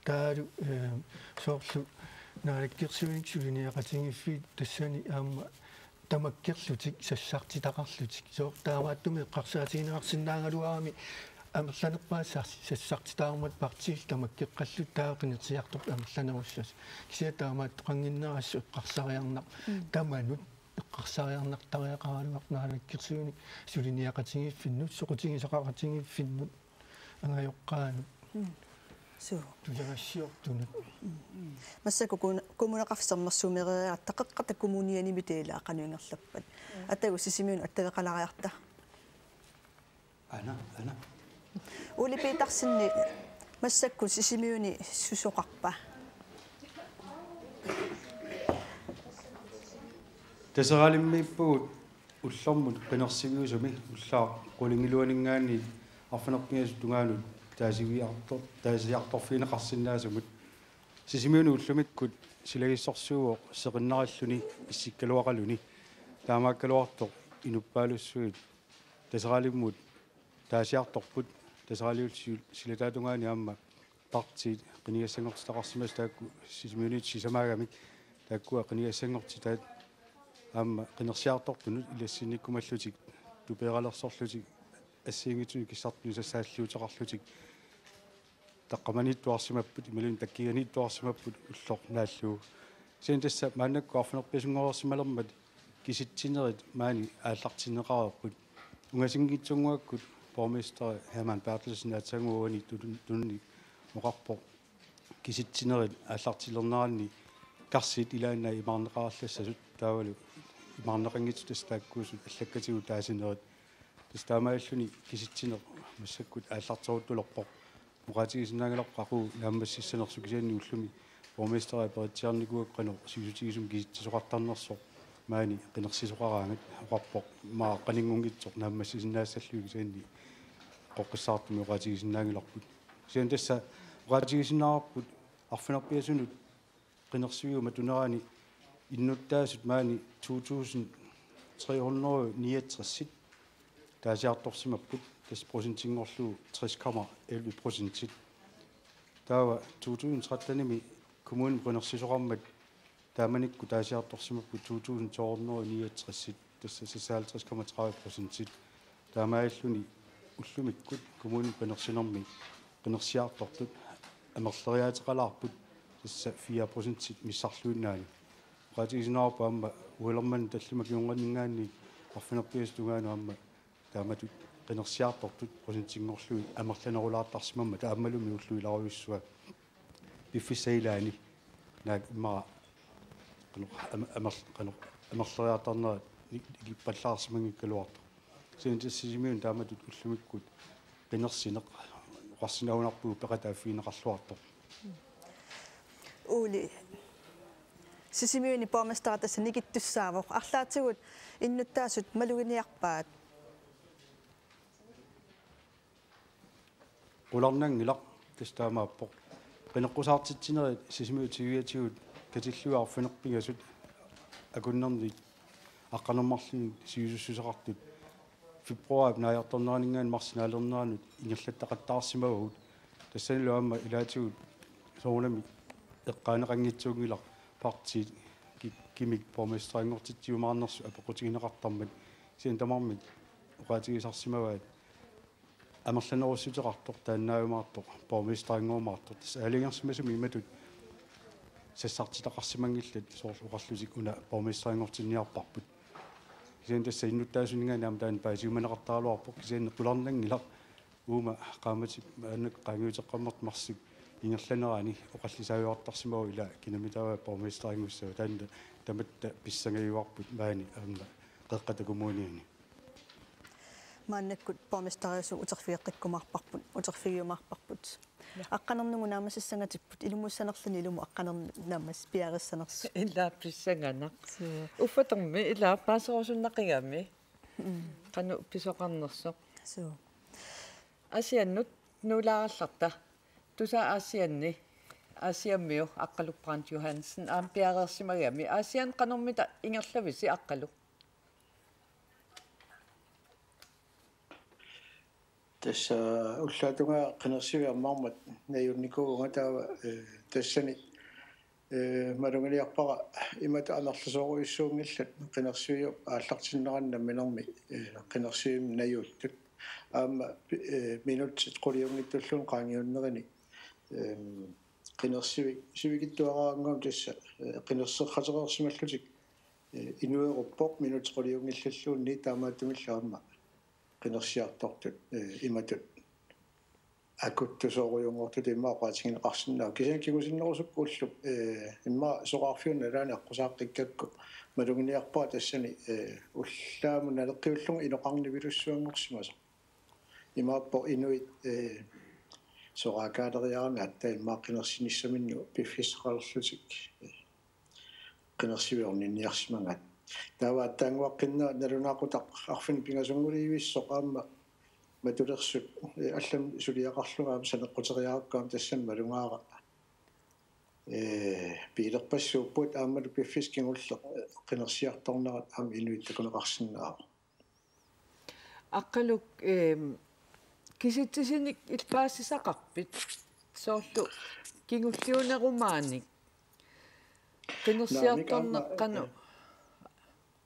Taavalu, ee, soorlu naalakkersuinik suliniaqatigiiffiit tassani aamma tamakkerlutik sassartitaqarlutik. Soorlu taamaattumik eqqarsaatigineqarsinnaagaluarami amerlanerpaat sas-, sassartitaqarmata partiillu tamakkeqqallutik taava qinersiartortut amerlanerussasut. Kisianni taamaattoqannginnera assut eqqarsariarnar-, mm, tamanut eqqarsariarnartariaqaraluarpoq naalakkersuinik suliniaqatigiiffinnut, soqutigisaqaqatigiiffinnut, angajoqqaanut. Mm. Suu. Tusagassiortunut. Mm. Massakkut kun-, Kommuneqarfik Sermersuup meereeriarluni Qeqqata Kommuniani miteila qanoq ingerlappat? Mm. Atagu Sisimiunut attaveqalaariarta. Ana, ana. Ole Petersen, massakkut Sisimiuni susoqarpa? Taseralimmiippugut ullormut qinersiviusumi, ullaaq qulingiluaninngaanniit arfineq-pingasut tungaanut taasiviartor-, taasiartorfigineqarsinnaasumut. Sisimiuni ullumikkut silagissorsuuvoq seqinnarilluni issikkaluaqaluni. Taamaakkaluartoq inuppaalussuit Taseralimmut taasiartorput, Taseraliullu si-, silataata tungaani aamma partiit qinigassanngortitaqarsimasut taakku Sisimiuniittut sisamaagamik, taakkua qinigassanngortitaat aamma qinersiartortunut ilassinnikkumallutik tupeeralersorlutik assigiinngitsunut kissartunut sassaalliuteqarlutik taqqamaniittuarsimapput, imaluunniit takkiganiittuarsimapput ulloq naallugu. Kisianni tassa maannakkut arfineq-pingasunngorsimalermat kisitsinerit maani aallartinneqareerput. Ungasinngitsunnguakkut borgmesteri Hermann Berthelsen aatsaannguaq uani tunun-, tununni oqarpoq kisitsinerit aallartilerneranni karsit ilaannaat imaarneqarallassasut, taavalu imaarneqanngitsut tassa taakkuusut allakkatigut taasinerit. Tassa taamaalilluni kisitsineq massakkut aallarteruttulerpoq. Oqaatigisinnaanngilarput qaqugu naammassissanersoq, kisianni ullumi borgmesteri aperitsiarnikuugakku qanoq sivisutigisumik kisitsisoqartarnersoq maani qinersisoqaraangat, oqarpoq immaqa qaninngunngitsoq naammassisinnaassallugit, kisianni qoqqissaartumik oqaatigisinnaanngilarput. Kisianni tassa oqaatigisinnaarparput arfineq-pingasunut qinersiviup matunerani innuttaasut maani to tusind tre hundrede niogtres taasiartorsimapput, tassa procentinngorlugu tres komma elleve procentit. Taava to tusind tretten-imi kommunimut qinersisoqarmat taamanikkut taasiartorsimapput to tusind to hundrede niogtres, tassa seksoghalvtreds komma tredive procentit. Taamaalilluni ullumikkut kommunimut qinersinermi qinersiartortut amerleriaateqalaarput, tassa fire procentit missarluinnaani. Oqaatigisinnaarparput aamma ualermanna tallimat kingornatinngaanniit arfineq-pingasut tungaanut aamma taamatut qinersiartortut procentinngorlugit amerlanerulaartarsimammat aammalumi ulluilaarujussuaq piffissap ilaani naak immaqa qanoq ama-, amerl-, qanoq amerleriartarnerat ni-, nikippallaarsimanngikkaluartoq. Kisianni tassa Sisimiuni taamatut ullumikkut qinersineq oqarsinnaajunnaarpugut peqataaffigineqarluartoq. Ole, Sisimiuni borgmesteri tassa nikittussaavoq. Arlaatigut innuttaasut maluginiarpaat? Qularnanngilaq, tassa taamaappoq. Qineqqusaartitsinerit Sisimiut tivigatigut katillugit arfineq-pingasut akunnerni aqqaneq-marlunnik sivisussuseqartut februaarip naajartorneraninngaanniit marsip naalerneranut ingerlattaqattaarsimavagut. Tassanilu aamma ilaatigut soorunami eqqaaneqanngitsuunngilaq partiit ki-, kimik borgmesterinngortitsiumaarnersut apeqqutigineqartarmat. Kisianni tamarmik oqaatigisarsimavaat amerlanerussuteqartoq taannaajumaartoq borgmesterinngoorumaartoq. Tassa aalajangersimasumi imatut sassartitaqarsimanngillat soorlu oqarlutik una borgmesterinngortinniarparput. Kisianni tassa innuttaasuninngaanniit aamma taanna paasiumaneqartaraluarpoq kisianni qularnanngilaq uuma qaammatip maanna qaangiuteqqammertut marsip ingerlanerani oqallisaajuartarsimavoq ila kinamitaava borgmesterinngussavat taanna tamatta pissangajuarput maani aamma Qeqqata Kommuniani. Maannakkut borgmesteriusoq uterfigeqqikkumaarparput, uterfigiumaarparput. Ja. Aqqanernugu naammassissangatipput, ilumoorsanerluni ilumut aqqanernup naammassissanersoq. Ila pissanganaq. Suu. Uffatormi ila paaserusunnaqigami. Mm. Qanoq pisoqarnersoq. Suu. Aasiannut nuulaarallarta. Tusa Aasianni. Aasiammiu Aqqaluk Brandt Johansen aamma piareersimagami. Aasianni qanormita ingerlavisi Aqqaluk? Tassa ullaatungaa qinersivik ammarmat najunnikuuvunga taava, eh, tassani, eh, maluginiarpara imatut amerlasoorujussuunngillat qinersiviup aallartinnerani namminermi, eh, qinersivimmi najuuttut. Aamma, eh, minutsit quliunngitsulluunniit qaangiunnerini, eh, qinersivik sivikitsuaraannguamik tassa, eh, qinerseqqatereersimallutik, eh, inueruppoq minutsit quliunngillalluunniit taamaattumillu aamma qinersiartortut, eh, imatut akuttusoorujunngortutut immaqa oqaatigineqarsinnaavoq. Kisianni kingusinnerusukkut ullup, eh, immaqa soraarfiup nalaani aqqusaaqqikkakkut maluginiarpara tassani, eh, ullaamut naleqqiullugu inoqarnivilussuanngorsimasoq. Imaappoq inuit, eh, soraakaaleriarami aatsaat immaqa qinersinissaminnut piffissaqalerlutik, eh, qinersivik orninniarsimagaat. Taava aatsaannguaqqinnaaq nalunaaqutaq arfineq-pingasunngulivissoq aamma matulersut, eh, allamik suliaqarlunga aamma saneqquteriarakku aamma tassani malugaara, eh, biilerpassuupput aammalu piffissaq kingulleq, eh, qinersiartornerat aamma inuit takuneqarsinnaavoq. Aqqaluk, ehm, kisitsisinit illit paasisaqarpit soorlu kingulliunerumaanik qinersiartorneq qanoq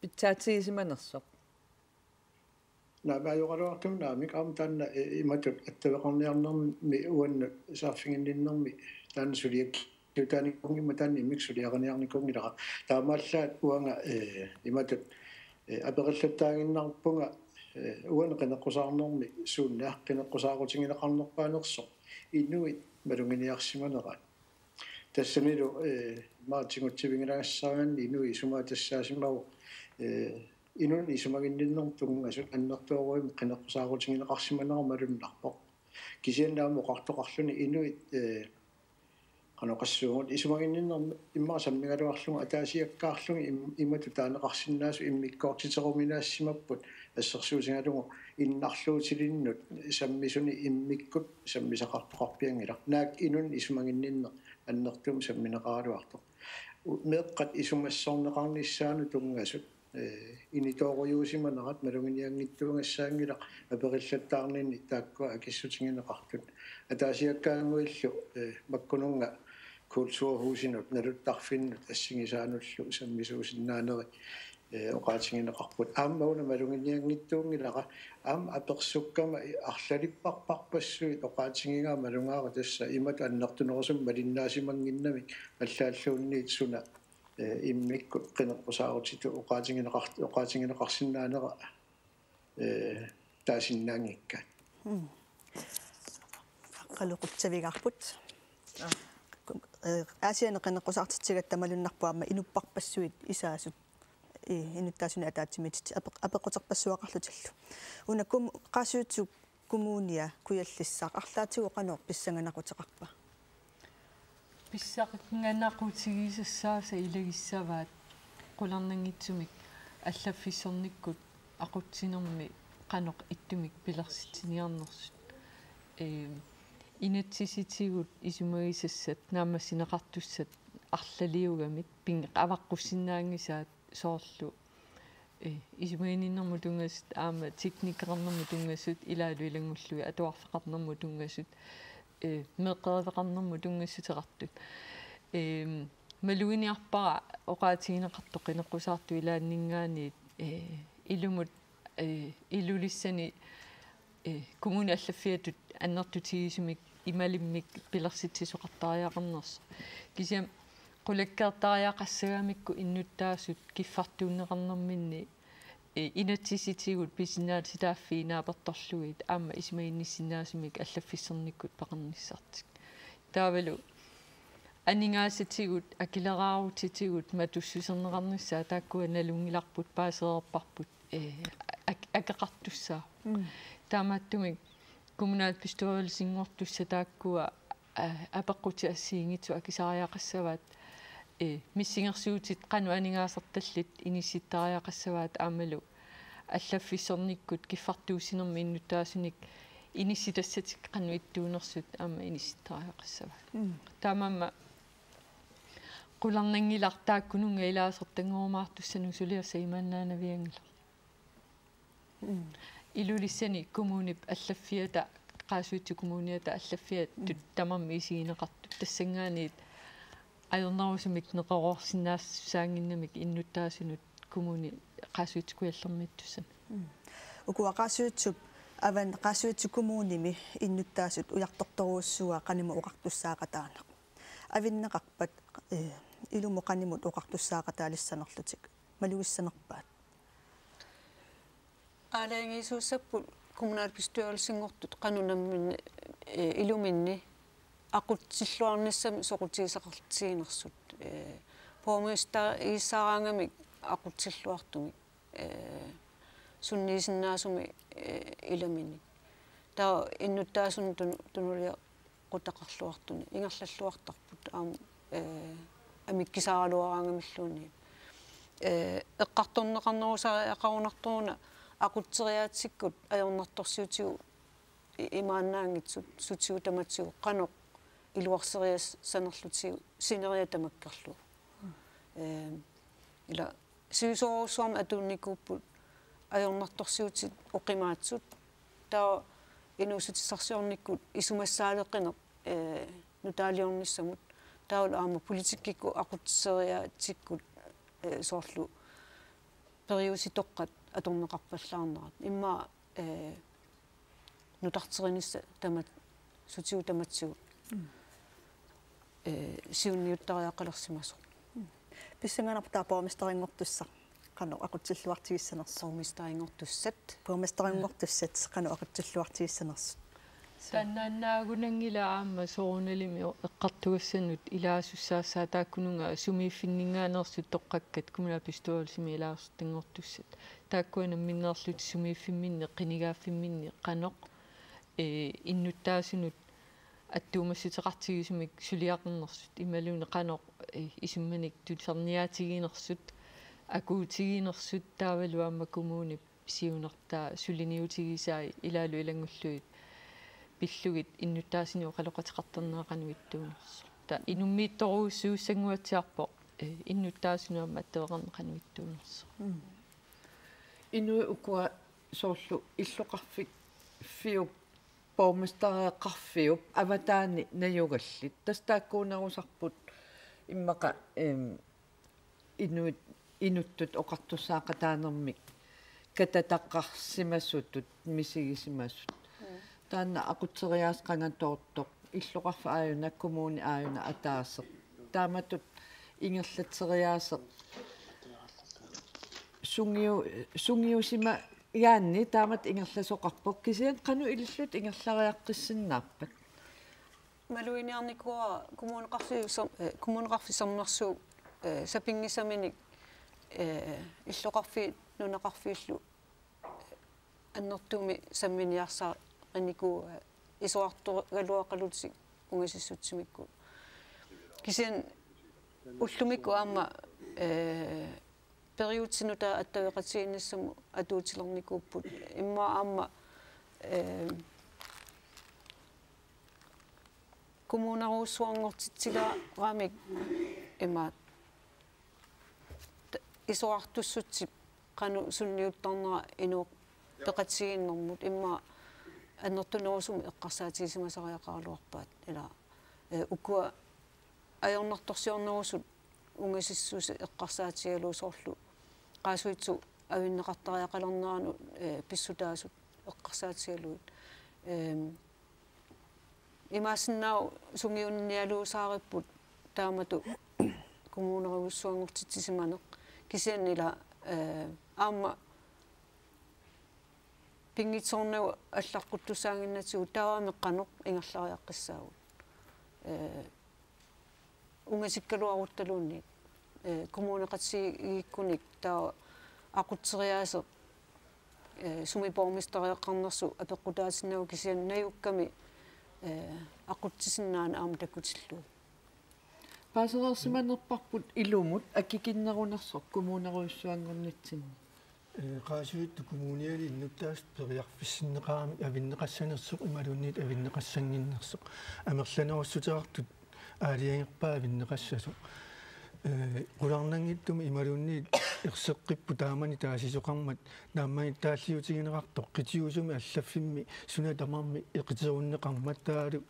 pitsaatigisimanersoq? Naamik, ajoraluartumik naamik aamma taanna, eh, imatut attaveqarniarnermi uannut saaffiginninnermi taanna suliakkiutaanikuunngimmat taanna immikkut suliariniarnikuunngilara. Taamaallaat uanga, eh, imatut, eh, apeqillattaaginnarpunga, eh, uani qineqqusaarnermi suunniaq qineqqusaarutigineqarnerpaanersoq inuit maluginiarsimaneraat. Tassanilu, eh, immaqa tigutsivigilagassaagaanni inuit isumaat tassaasimavoq, eh, inunnut isumaginninnermut tunngasut annertoorujummik qineqqusaarutigineqarsimanera malunnarpoq. Kisianni aamma oqartoqarluni inuit, eh, qanoq oqassuunga isumaginninnermut immaqa sammigaluarlugu ataasiakkaarlugit im-, imatut taaneqarsinnaasut immikkoortiteruminaassimapput assersuutigalugu innarluutilinnut sammisunik immikkut sammisaqartoqarpianngilaq. Naak inunnut isumaginninneq annertuumik sammineqaraluartoq. U-, meeqqat isumassorneqarnissaannut tunngasut, eh, initoorujuusimanerat maluginianngitsuugassaanngilaq apeqillattaarninni taakkua akissutigineqartut. Ataasiakkaannguillu, eh, makkununnga kulturhusinut naluttarfinnut assigisaanullu sammisuusinnaanerat, eh, oqaatigineqarput. Aamma una maluginianngitsuunngilara aamma apersukkama i-, arlalipparparpassuit oqaatigigaa malugaara tassa imatut annertunerusumik malinnaasimanngimmat allaalluunniit suna, eh, immikkut qineqqusaarutitut oqaatigineqar-, oqaatigineqarsinnaanera, eh, taasinnaanngikkaat. Mm. Aqqaluk qutsavigaarput. Aa. Eh, Aasianni qineqqusaartitsigatta malunnarpoq aamma inupparpassuit isaasut, eh, inuttaasunit ataatsimiititsinni apeq-, apeqquterpassuaqarlutillu. Una Kum-, Qaasuitsup Kommunia Kujallissaaq arlaatigut qanoq pissanganaquteqarpa? Pissanganaqutigisassaasa ilagissavaat qularnanngitsumik allaffissornikkut aqutsinermi qanoq ittumik pilersitsiniarnersut. Ehm, inatsisitigut isumagisassat naammassineqartussat arlaliugamik ping-, avaqqussinnaanngisaat soorlu, eh, isumaginninnermut tunngasut aamma teknikeqarnermut tunngasut ilaalu ilanngullugit atuarfeqarnermut tunngasut, eh, meeqqeriveqarnermut tunngassuteqartut. Ehm, maluginiarpara oqaatigineqartoq qineqqusaartut ilaanninngaanniit, eh, ilumut, eh, Ilulissani, eh, kommunip allaffiatut annertutigisumik imalimmik pilersitsisoqartariaqarnersoq. Kisianni qulakkeertariaqassagamikku innuttaasut kiffartuunneqarnerminni, eh, inatsisitigut pisinnaatitaaffii naapertorlugit aamma isumaginnissinnaasumik allaffissornikkut peqarnissartik. Taavalu aningaasatigut, akileraarutitigut matussuserneqarnissaat taakkua nalunngilarput paasereerparput, eh, ak-, akeqartussaavoq. Mm. Taamaattumik kommunalbestyrelsinngortussat taakkua, eh, apeqqutit assigiinngitsut akisariaqassavaat, eh, missingersuutit qanoq aningaasartallit inissittariaqassavaat aammalu allaffissornikkut kiffartuussinermi innuttaasunik inissitassatik qanoq ittuunersut aamma inissittariaqassavaat. Mm. Taamaammat qularnanngilaq taakkununnga ilaasortanngorumaartussanut suliassaq imaannaanavianngilaq. Mm. Ilulissani kommunip allaffiata, Qaasuitsup Kommuniata allaffiatut Mm. tamarmik isigineqartut tassanngaanniit ajornerusumik neqeroorsinnaassaannginnamik innuttaasunut kommuni Qaasuitsup Kujallermiittussanut. Mm. Ukua Qaasuitsup avan-, Qaasuitsup Kommunimi innuttaasut ujartortorujussuuaat qanimut oqartussaaqataaneq. Avinneqarpat, eh, ilumut qanimut oqartussaaqataalissanerlutik malugissanerpaat? Aalajangiisuussapput kommunalbestyrelsinngortut qanoq namminneq, eh, iluminni aqutsilluarnissamik soqutigisaqartiginersut, eh, borgmesterigissaaraangamik aqutsilluartumik, eh, sunniisinnaasumik, eh, ilaminik. Taava innuttaasunut tun-, tunuliaqutaqarluartunik ingerlalluartarput aamma, eh, amikkisaaraluaraangamilluunniit. Eh, eqqartorneqarnerusariaqarunartoruna aqutseriaatsikkut ajornartorsiutigut i-, imaannaanngitsut sutigut tamatigut qanoq iluarseriassanerlutigu sineriak tamakkerlugu. Eh, ila sivisoorujussuarmik atuinnikuupput ajornartorsiutit oqimaatsut. Taava inuussutissarsiornikkut isumassaaleqineq, eh, nutaaliornissamut. Taavalu aamma politikkikkut aqutseriaatsikkut, eh, soorlu periusitoqqat atorneqarpallaarnerat. Immaqa, eh, nutarterinissaq tamat-, sutigut tamatigut, Mm. eh, siunniuttariaqalersimasoq. Mm. Pissanganarpoq taava borgmesterinngortussaq qanoq aqutsilluartigissanersut? Borgmesterinngortussat. Borgmesterinngortussat qanoq aqutsilluartigissanersut? Taannaannaagunanngilaq aamma soorunalimi eqqartugassanut ilaasussaassaaq taakkununnga sumiiffinninngaanneersut toqqakkat kommunalbestyrelsimi ilaasortanngortussat. Taakkua namminneerlutik sumiiffimminni, qinigaaffimminni qanoq, eh, innuttaasunut attuumassuteqartigisumik suliaqarnersut imaluunniit qanoq, eh, isummanik tusarniaatiginersut, akuutiginersut taavalu aamma kommunip siunertaa suliniutigisai ilaalu ilanngullugit pillugit innuttaasunik oqaloqateqartarnera qanoq ittuunersoq. Taava inummiittorujussuussannguatsiarpoq, eh, innuttaasunut aamma attaveqarneq qanoq ittuunersoq. Mm. Inuit ukua soorlu illoqarfik-, fiup, borgmestereqarfiup avataani najugallit. Tassa taakkuunerusarput immaqa, em, inuit, inuttut oqartussaaqataanermik katataqarsimasutut misigisimasut. Mm. Taanna aqutseriaaseq qangatoortoq, illoqarfik aajuna, kommuni aajuna ataaseq. Taamatut ingerlatseriaaseq sungiu-, sungiusimagaanni taamatut ingerlasoqarpoq, kisianni qanoq ilillutit ingerlariaqqissinnaappat? Maluginiarnikuuara Kommuneqarfik Sam-, eh, Kommuneqarfik Sermersuup, eh, sapinngisaminik, eh, illoqarfiit nunaqarfiillu, eh, annertuumik samminiarsarinikuuaat, eh, isorartoraluaqalutik ungasissutsimikkut. Kisianni ullumikkut aamma, eh, periutsit nutaat attaveqatigiinnissamut atuutilernikuupput. Immaqa aamma, eh, kommunerujussuanngortitsilaaramik imaat, t-, isorartussutsip qanoq sunniuttarnera inuup peqatigiinnermut immaqa annertunerusumik eqqarsaatigisimasariaqaraluarpaat, ila, eh, ukua ajornartorsiornerusut ungasissuseq eqqarsaatigalugu soorlu Qaasuitsup avinneqartariaqalerneranut, eh, pissutaasut eqqarsaatigalugit. Ehm, imaassinnaavoq sungiunnialuusaaripput taamatut kommunerujussuanngortitsisimaneq, kisianni ila, eh, aamma pinngitsoornagu allaqquttussaaginnatigut taavami qanoq ingerlariaqqissaagut. Eh, ungasikkaluaruttaluunniit, eh, kommuneqatigiikkunik taava aqutseriaaseq, eh, sumi borgmesteriaqqarnersoq apeqqutaatinnagu, kisianni najukkami, eh, aqutsisinnaaneq aamma takutillugu. Paasereersimanerparput ilumut akikinnerunersoq kommunerujussuanngornitsinni. Eh, Qaasuitsup Kommuniani innuttaasut periarfissinneqaramik avinneqassanersoq imaluunniit avinneqassannginnersoq. Amerlanerussuteqartut aalajangerpaat avinneqassasoq. Eh, qularnanngitsumik imaluunniit erseqqipput taamani taasisoqarmat naammagittaalliutigineqartoq qitiusumi allaffimmi suna tamarmi eqiterunneqarmat taavalu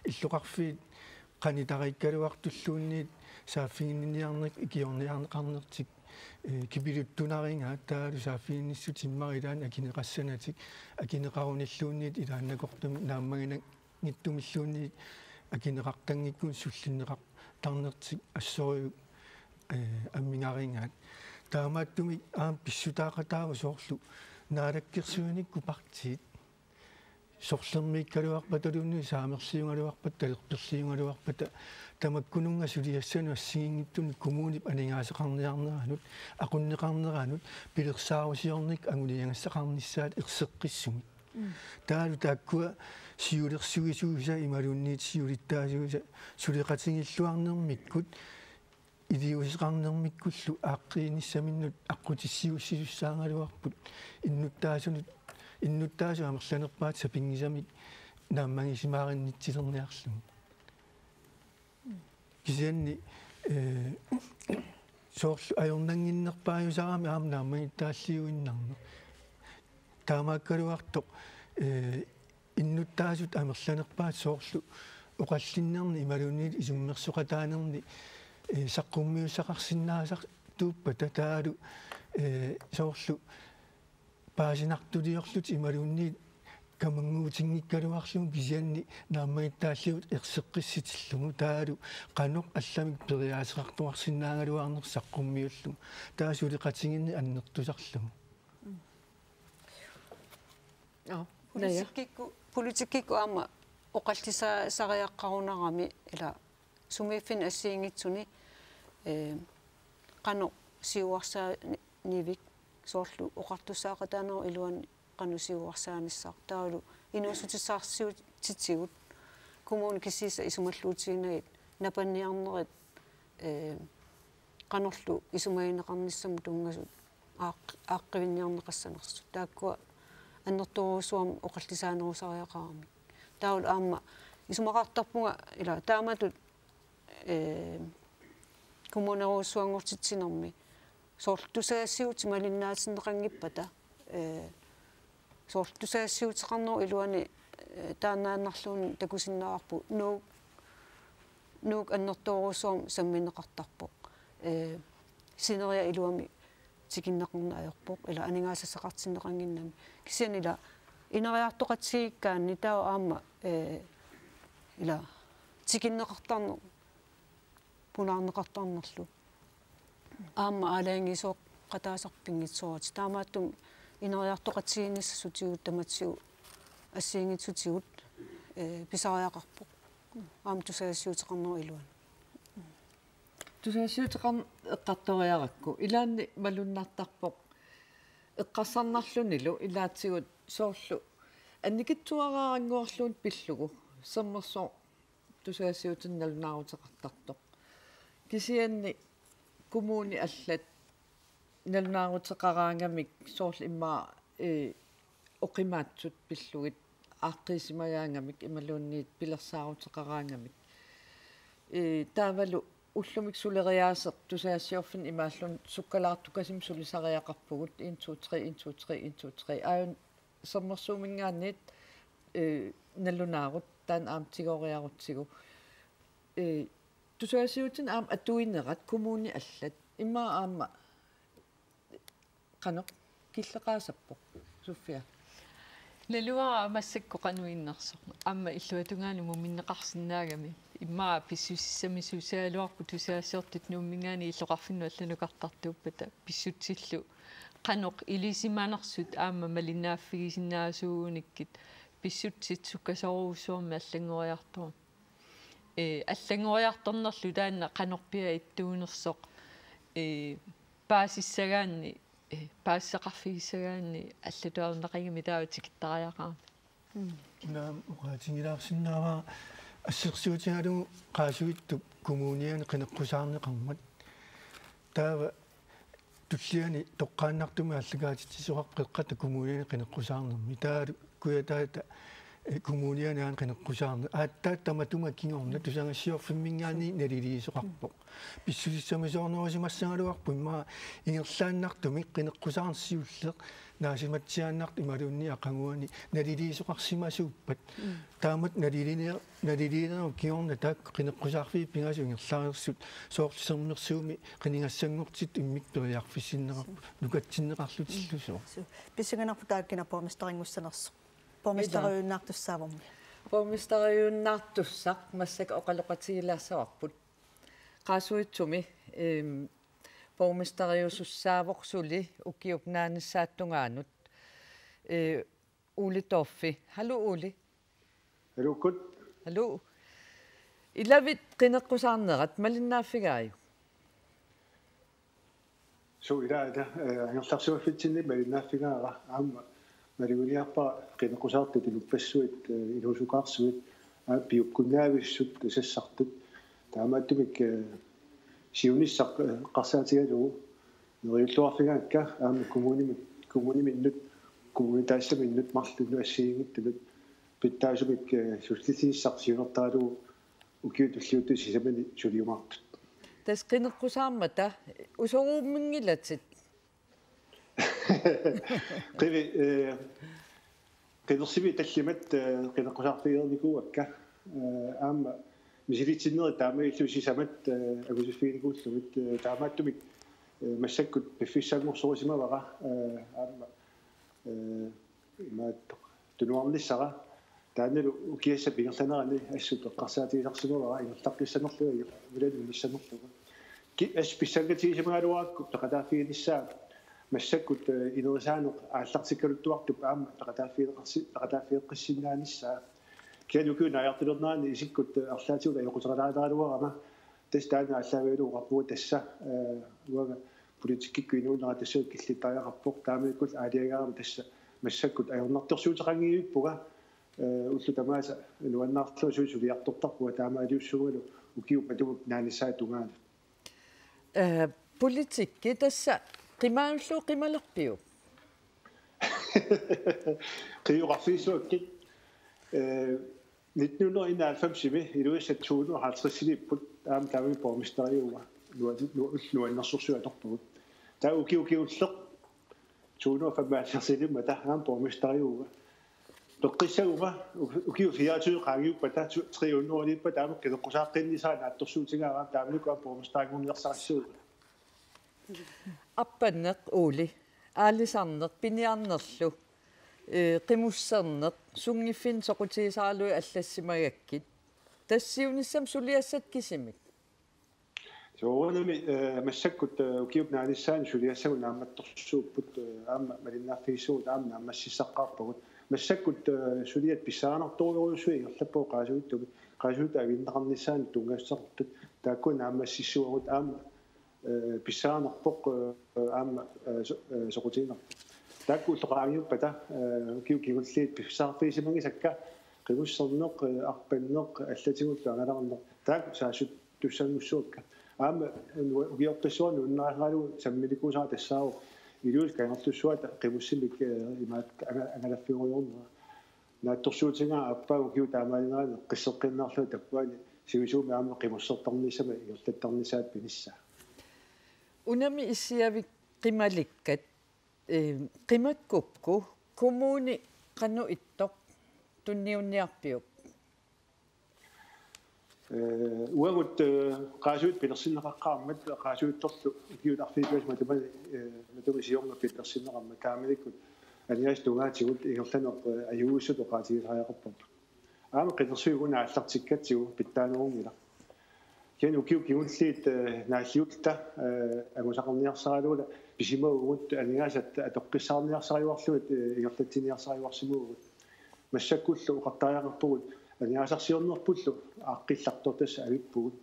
illoqarfiit qanitariikkaluartulluunniit saaffiginninniarneq ikiorniarneqarnertik, eh, kipiluttunarigaat taavalu saaffiginnissutit immaqa ilaanni akineqassanatik akineqarunilluunniit ilaannakortumik naammaginanngitsumilluunniit akineqartanngikkunik sullinneqartarnertik assorujuk, eh, ammigarigaat. Taamaattumik aamma pissutaaqataavoq soorlu naalakkersuinikkut partiit sorlermiikkaluarpataluunniit saamerliugaluarpata talerperliugaluarpata tamakkununnga suliassanut assigiinngitsunut kommunip aningaasaqarniarneranut aqunneqarneranut pilersaarusiornikkut anguniagassaqarnissaat erseqqissumik. Mm. Taavalu taakkua siulersuisuisa imaluunniit siulittaasuisa suleqatigilluarnermikkut iliuuseqarnermikkullu aaqqiinissaminnut aqqutissiuussisussaagaluarput innuttaasunut, innuttaasut amerlanerpaat sapinngisamik naammagisimaarinnitsilerniarlugit. Kisianni, eh, soorlu ajornannginnerpaajusarami aamma naammagittaalliuinnarneq. Taamaakkaluartoq, eh, innuttaasut amerlanerpaat soorlu oqallinnerni imaluunniit isummersoqataanerni, eh, saqqummiussaqarsinnaasartuuppata taavalu, eh, soorlu paasinartuliorlutik imaluunniit kamannguutinngikkaluarlugu kisianni naammagittaalliuut erseqqissitillugu taavalu qanoq allamik periaaseqartuarsinnaagaluarneq saqqummiullugu taava suleqatigiinneq annertusarlugu. Aa, Naja. Politikkikkut, politikkikkut aamma oqallisaasariaqqarunarami ila sumiiffinni assigiinngitsuni, eh, qanoq siuarsaanivik soorlu oqartussaaqataanerup iluani qanoq siuarsaanissaq taavalu inuussutissarsiutitigut kommunit kisiisa isumalluutiginagit napanniarnerit, eh, qanorlu isumagineqarnissamut tunngasut aaq-, aaqqivinniarneqassanersut. Taakkua annertoorujussuarmik oqallisaanerusariaqaramik. Taavalu aamma isumaqartarpunga ila taamatut, eh, kommunerujussuanngortitsinermi soorlu tusagassiuutit malinnaatinneqanngippata, eh, soorlu tusagassiuuteqarnerup iluani, eh, taannaannarluunniit takusinnaavarput Nuuk, Nuuk annertoorujussuarmik sammineqartarpoq. Eh, sineriak iluamik tikinneqarneq ajorpoq, ila aningaasassaqartinneqannginnami. Kisianni ila ineriartoqatigiikkaanni taava aamma, eh, ila tikinneqartarneq punaarneqartarnerlu. Aamma aalajangiisooqataasarput pinngitsooratik. Taamaattumik ineriartoqatigiinnissassutigut tamatigut assigiinngitsutigut, eh, pisariaqarpoq. Aamma tusagassiuuteqarnerup iluani. Tusagassiuuteqarneq eqqartoriarakku. Ilaanni malunnartarpoq. Eqqarsarnarlunilu ilaatigut soorlu annikitsuaraarannguarluunniit pillugu. Sermersuup tusagassiuutini nalunaaruteqartartoq. Kisianni kommunit allat nalunaaruteqaraangamik soorlu immaqa, eh, oqimaatsut pillugit aaqqiisimagaangamik imaluunniit pilersaaruteqaraangamik. Eh, taavalu ullumikkut suleriaaseq tusagassiorfinni imaalluni sukkalaartukasimmik sulisariaqarpugut en, to, tre, en, to, tre, en, to, tre. Aajuna Sermersuuminngaanniit, eh, nalunaarut taanna aamma tigooriarutsigu. Eh, tusagassiuutini aamma atuinerat kommunit allat. Immaqa aamma qanoq killeqaasarpoq, Sofia? Naluara massakkut qanoq innersoq. Aamma illuatungaanut muminneqarsinnaagami. Immaqa pissusissamisuusaraluarpoq tusagassiortut Nuumminngaanniit illoqarfinnut allanukartartuuppata pissutsillu qanoq ilisimanersut aamma malinnaaffigisinnaasassagunikkit pissutsit sukkasoorujussuarmik allanngoriartorneq. Ee, allanngoriartornerlu taanna qanorpiaq ittuunersoq, ee, paasissagaanni, ee, paasisaqarfigissagaanni allatut ajornaqigami taava tikittariaqarami. Una oqaatigilaarsinnaavara assersuutigalugu Qaasuitsup kommuniani qineqqusaarneqarmat. Taava tulliani toqqaannartumik aallakaatitsisoqarpoq Qeqqata kommuniani qineqqusaarnermi. Taavalu Kujataata, eh, kommuniani aana qineqqusaarneq. Aatsaat tamatuma kingorna tusagassiorfimminngaanniit naliliisoqarpoq. Pissusissamisoornerusimassagaluarpoq immaqa ingerlaannartumik qineqqusaarneq siulleq naasimatsiaannartoq imaluunniit aqaguani naliliisoqarsimasuuppat. Taamatut naliliineq, naliliinerup kingorna taakku qineqqusaarfiit pingasut ingerlareersut soorlu Sermersuumi qinigassanngortittut immikkut periarfissinneqarput nukatsinneqarlutillu sooq. Su-, pissanganarpoq taakku kina borgmesterinngussinersoq. Borgmesteriujunnaartussaavormi. Borgmesteriujunnaartussaq massakkut oqaloqatigilaassavarput. Qaasuitsumi, ehm, borgmesteriusussaavoq suli ukiup naanissaata tungaanut. Eh, Ole Dorph. Hallo, Ole. Hallo, Kurt. Hallo. Ilavit qineqqusaarnerat malinnaaffigaajuk? Suu, ilaa, ilaa, eh, angerlarsimaffitsinni malinnaaffigaara, aamma maluginiarpara qineqqusaartut inuppassuit, eh, inuusukaarsuit, aamma piukkunnaavissut sassartut. Taamaattumik, eh, siunissaq, eh, eqqarsaatigalugu neriulluarfigaakka aamma kommunimi-, kommuniminnut, kommunitassaminnut marlunnut assigiinngitsunut pitsaasumik, eh, sullississaq siunertaralugu ukiut tulliuttut sisamani suliumaartut. Tassa qineqqusaarmata usoruumminngilatit. Qivi, eh, qinersivik tallimat, eh, qineqqusaarfigereernikuuakka, eh, aamma misilitsinnerit taamaalillutik sisamat, eh, angusuffiginikuullugit, eh, taamaattumik, eh, massakkut piffissanngorsorusimavara, eh, aamma, eh, imaattoq tunuarnissara taannalu ukiassap ingerlanerani assut eqqarsaatigisarsimavara ingerlaqqissanerlugu, inger-, imaluunniit inissanerlugu. Ki-, assut pissanngatigisimagaluarakku peqataaffiginissaa massakkut, eh, inerisaaneq aallartikkaluttuartup aamma peqataaffigeqarsi-, peqataaffigeqqissinnaanissaa. Kisianni ukiup naajartulernerani isikkut, eh, arlaatigut ajoquteqalaataraluarama tassa taanna aallaavigalugu oqarpunga tassa, eh, uanga politikkikkut inuunera tassunga killittariaqarpoq, taamaakkut aalajangerama tassa massakkut ajornartorsiuteqanngivippunga, eh, ullut tamaasa nuannaarlugu suliartortarpunga taamaaliussuugalu ukiup matuma naanissaata tungaanut. Eh, politikki tassa qimaallu qimalerpiuk? Qioqarfiissuakkit, eh, nitten hundrede enoghalvfemsimi Ilulissat to hundrede og halvtredsiniipput, aamma taamani borgmesteriuvoq, nua-, nu-, ullut nuannersorsuit atorpagut. Taava ukioq kingulleq to hundrede og femoghalvfjerdsiniimmata aamma borgmesteriuvoq. Peqqissaguma u-, ukiut fireogtyve qaangiuppata, tu-, tre hundrede-niippata aamma qineqqusaaqqinnissaa naatsorsuutigaara, taamanikkut aamma borgmesterinngorniarsarissaagut. Arpanneq Ole, aalisarneq piniarnerlu, eh, qimusserneq, sunngiffinni soqutigisaralugit allassimagakkit. Tassa siunissami suliassat kisimik? Soorunami, eh, massakkut, eh, ukiup naanissaani suliassagut naammattorsuupput, eh, aamma malinnaaffigissuugut aamma naammassissaqqaarpagut. Massakkut, eh, suliat pissaanertorujussuit ingerlappagut Qaasuitsup, Qaasuitsup avinneqarnissaanut tunngassartut. Taakku naammassissuagut aamma, eh, pissaanerpoq, eh, aamma, eh, so-, eh, soqutiginarpoq. Taakku ullut qaangiuppata, eh, ukiut kingulliit pissaarfigisimagisakka qimusserneq, eh, arpanneq, allatigullu angalaarneq. Taakku saassutissanngussuakka. Aamma nu-, ukiorpassuarni nuannarisaralugu samminikuusara tassaavoq Ilulissat Kangerlussuata qimussimik, eh, imaattoq anga-, angalaffigerujoornera. Naatsorsuutigaara aappaagu ukiut taamaalinerani eqqisseqqinnaarlunga tappavani sivisuumik aamma qimussertarnissamut ingerlattarnissaata pinissaa. Unami issiavik qimalikkat, eh, qimakkukku kommuni qanoq ittoq tunniunniarpiuk? Eh, uagut, eh, Qaasuit pilersinneqaqqaarmat Qaasuitsorlu ukiut arfineq-pingasut matumani, eh, matuma siorna pilersinneqarmat taamanikkut aningaasat tungaatigut ingerlaneq, eh, ajugassutut oqaatigisariaqarparput. Aamma qinersigut una aallartikkatsigu pitsaanerunngilaq. Kisianni ukiut kingulliit, eh, naalliulluta, eh, angusaqarniarsaraluta pisimavugut aningaasat atoqqissaarniarsarivarlugit, eh, ingerlatsiniarsarivarsimavugut. Massakkullu oqartariaqarpugut aningaasarsiornerpullu aaqqillartoq tassa avippugut.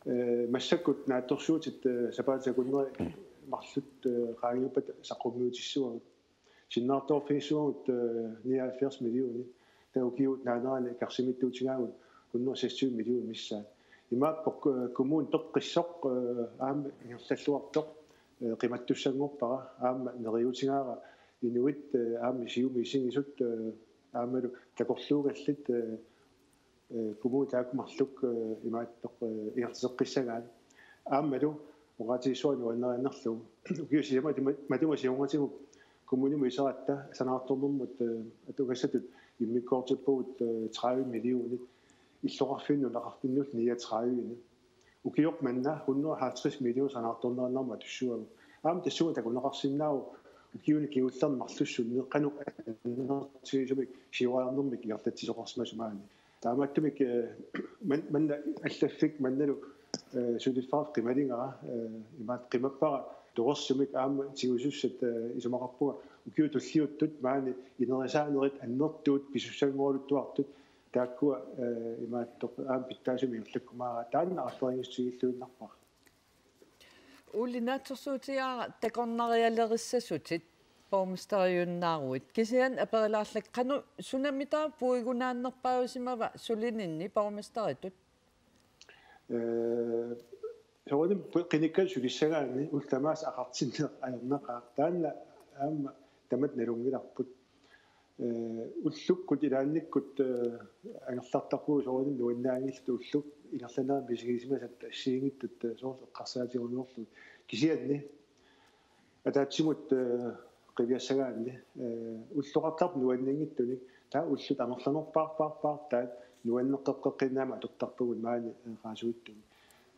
Eh, massakkut naatsorsuutit, eh, sapaatip akunneri marluk, eh, qaangiuppata saqqummiutissavagut. Sinnattoorfigissuugut, eh, nioghalvfjerds millioner. Taava ukiup naanerani karsimittuutigaagut hundrede seksogtyve millioner missaat. Imaappoq, eh, kommuni peqqissoq, eh, aamma ingerlalluartoq, eh, qimattussanngorpara, aamma neriuutigaara inuit, eh, aamma siumut isigisut, eh, aammalu takorluugallit, eh, eh, kommunit taakku marluk, eh, imaattoq, eh, ingerlateqqissagaat. Aammalu oqaatigissuara nuannariinnarlugu. Ukiut sisamat matuma siornatigut kommunimut iseratta sanaartornermut, eh, atugassatut immikkoortippugut, eh, tredive millioner, illoqarfinnut nunaqarfinnullu niogtredive. Ukioq manna hundrede halvtreds millioner sanaartornerinnarmut atussavagut. Aamma tassunga takuneqarsinnaavoq ukiuni kingullerni marlussunni qanoq annertutigisumik siuariarnermik ingerlatsisoqarsimasoq maani. Taamaattumik, eh, man-, manna allaffik mannalu, eh, suliffeqarfik qimalingara, eh, imaattoq qimappara torersumik aamma tigusussat, eh, isumaqarpunga ukiut tulliuttut maani inerisaanerit annertuut pisussanngoraluttuartut taakkua, eh, imaattoq aamma pitsaasumik ingerlakkumaaraat taanna aalleriigissutigilluinnarpara. Ole, naatsorsuutigaara takornarialerissasutit borgmesteriuinnaaruit. Kisianni aperilaarlakka qanoq sunamita puigunaannerpaajusimava sulininni borgmesteritut? Eh, soorunami pu-, qinikkat sulissagaanni ullut tamaasa aqartinneq ajornaqaaq. Taanna aamma tamatta nalunngilarput. Eh, ullukkut ilaannikkut, eh, angerlartarpugut soorunami nuannaanngillat ullut ingerlanerani misigisimasat assigiinngitsut, eh, soorlu eqqarsaatigerujoorlugit. Kisianni ataatsimut, eh, qiviassagaanni, eh, ulloqartarput nuanninngitsunik, taava ullut amerlanerpaarpaarpaartaat nuanneqqeqqeqqinnaamik atortarpagut maani, eh, qaasuitsumik.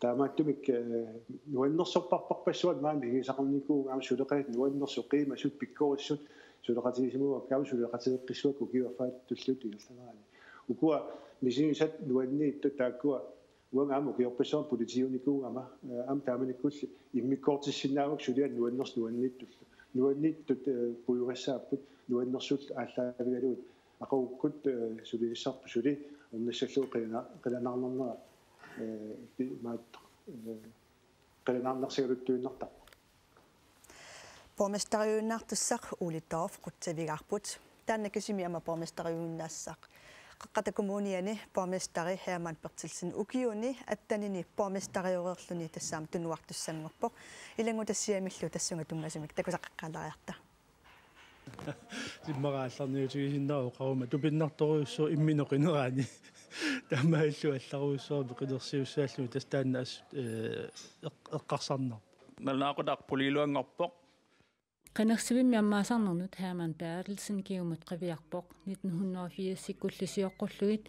Taamaattumik, eh, nuannersorparparpassuarnik maani misigisaqarnikuuvunga aamma suleqatit nuannersut qiimasut pikkorissut suleqatigisimavakka aamma suleqateqqissuakka ukiup affaa tulliuttup ingerlanerani. Ukua misigisat nuanniittut taakkua uanga aamma ukiorpassuarni politiunikuugama, eh, aamma taamanikkulli immikkoortissinnaavakka suliat nuannersut nuanniittullu. Nuanniittut, eh, puiugassaapput nuannersullu aallaavigalugit. Aqagukkut, eh, suliassarput suli ornissallugu qilana-, qilanaarnera, eh, pi-, maat-, eh, qilanaarnarsigaluttuinnartarpoq. Borgmesteriuinnartussaq Ole Dorph qutsavigaarput. Taanna kisimi aamma borgmesteriuinnassaq Qeqqata Kommuniani borgmesteri Hermann Berthelsen ukiuni attenini borgmesterioreerluni tassa aamma tunuartussanngorpoq. Ilanngutassiamillu tassunga tunngasumik takusaqaqqaalaariarta. Simmara aallarniutigisinnaavoq oqaruma tupinnartorujussuuvoq imminut qinerani. Taamaalillugu allarujussuarmik qinersisussaalluni tassa taanna assut, eh, eq-, eqqarsarnarpoq. Nalunaaqutaq puliiluanngorpoq. Qinersivimmi ammaasarnernut Hermann Berthelsen kingumut qiviarpoq. Nitten hundrede og firsikkulli sioqqullugit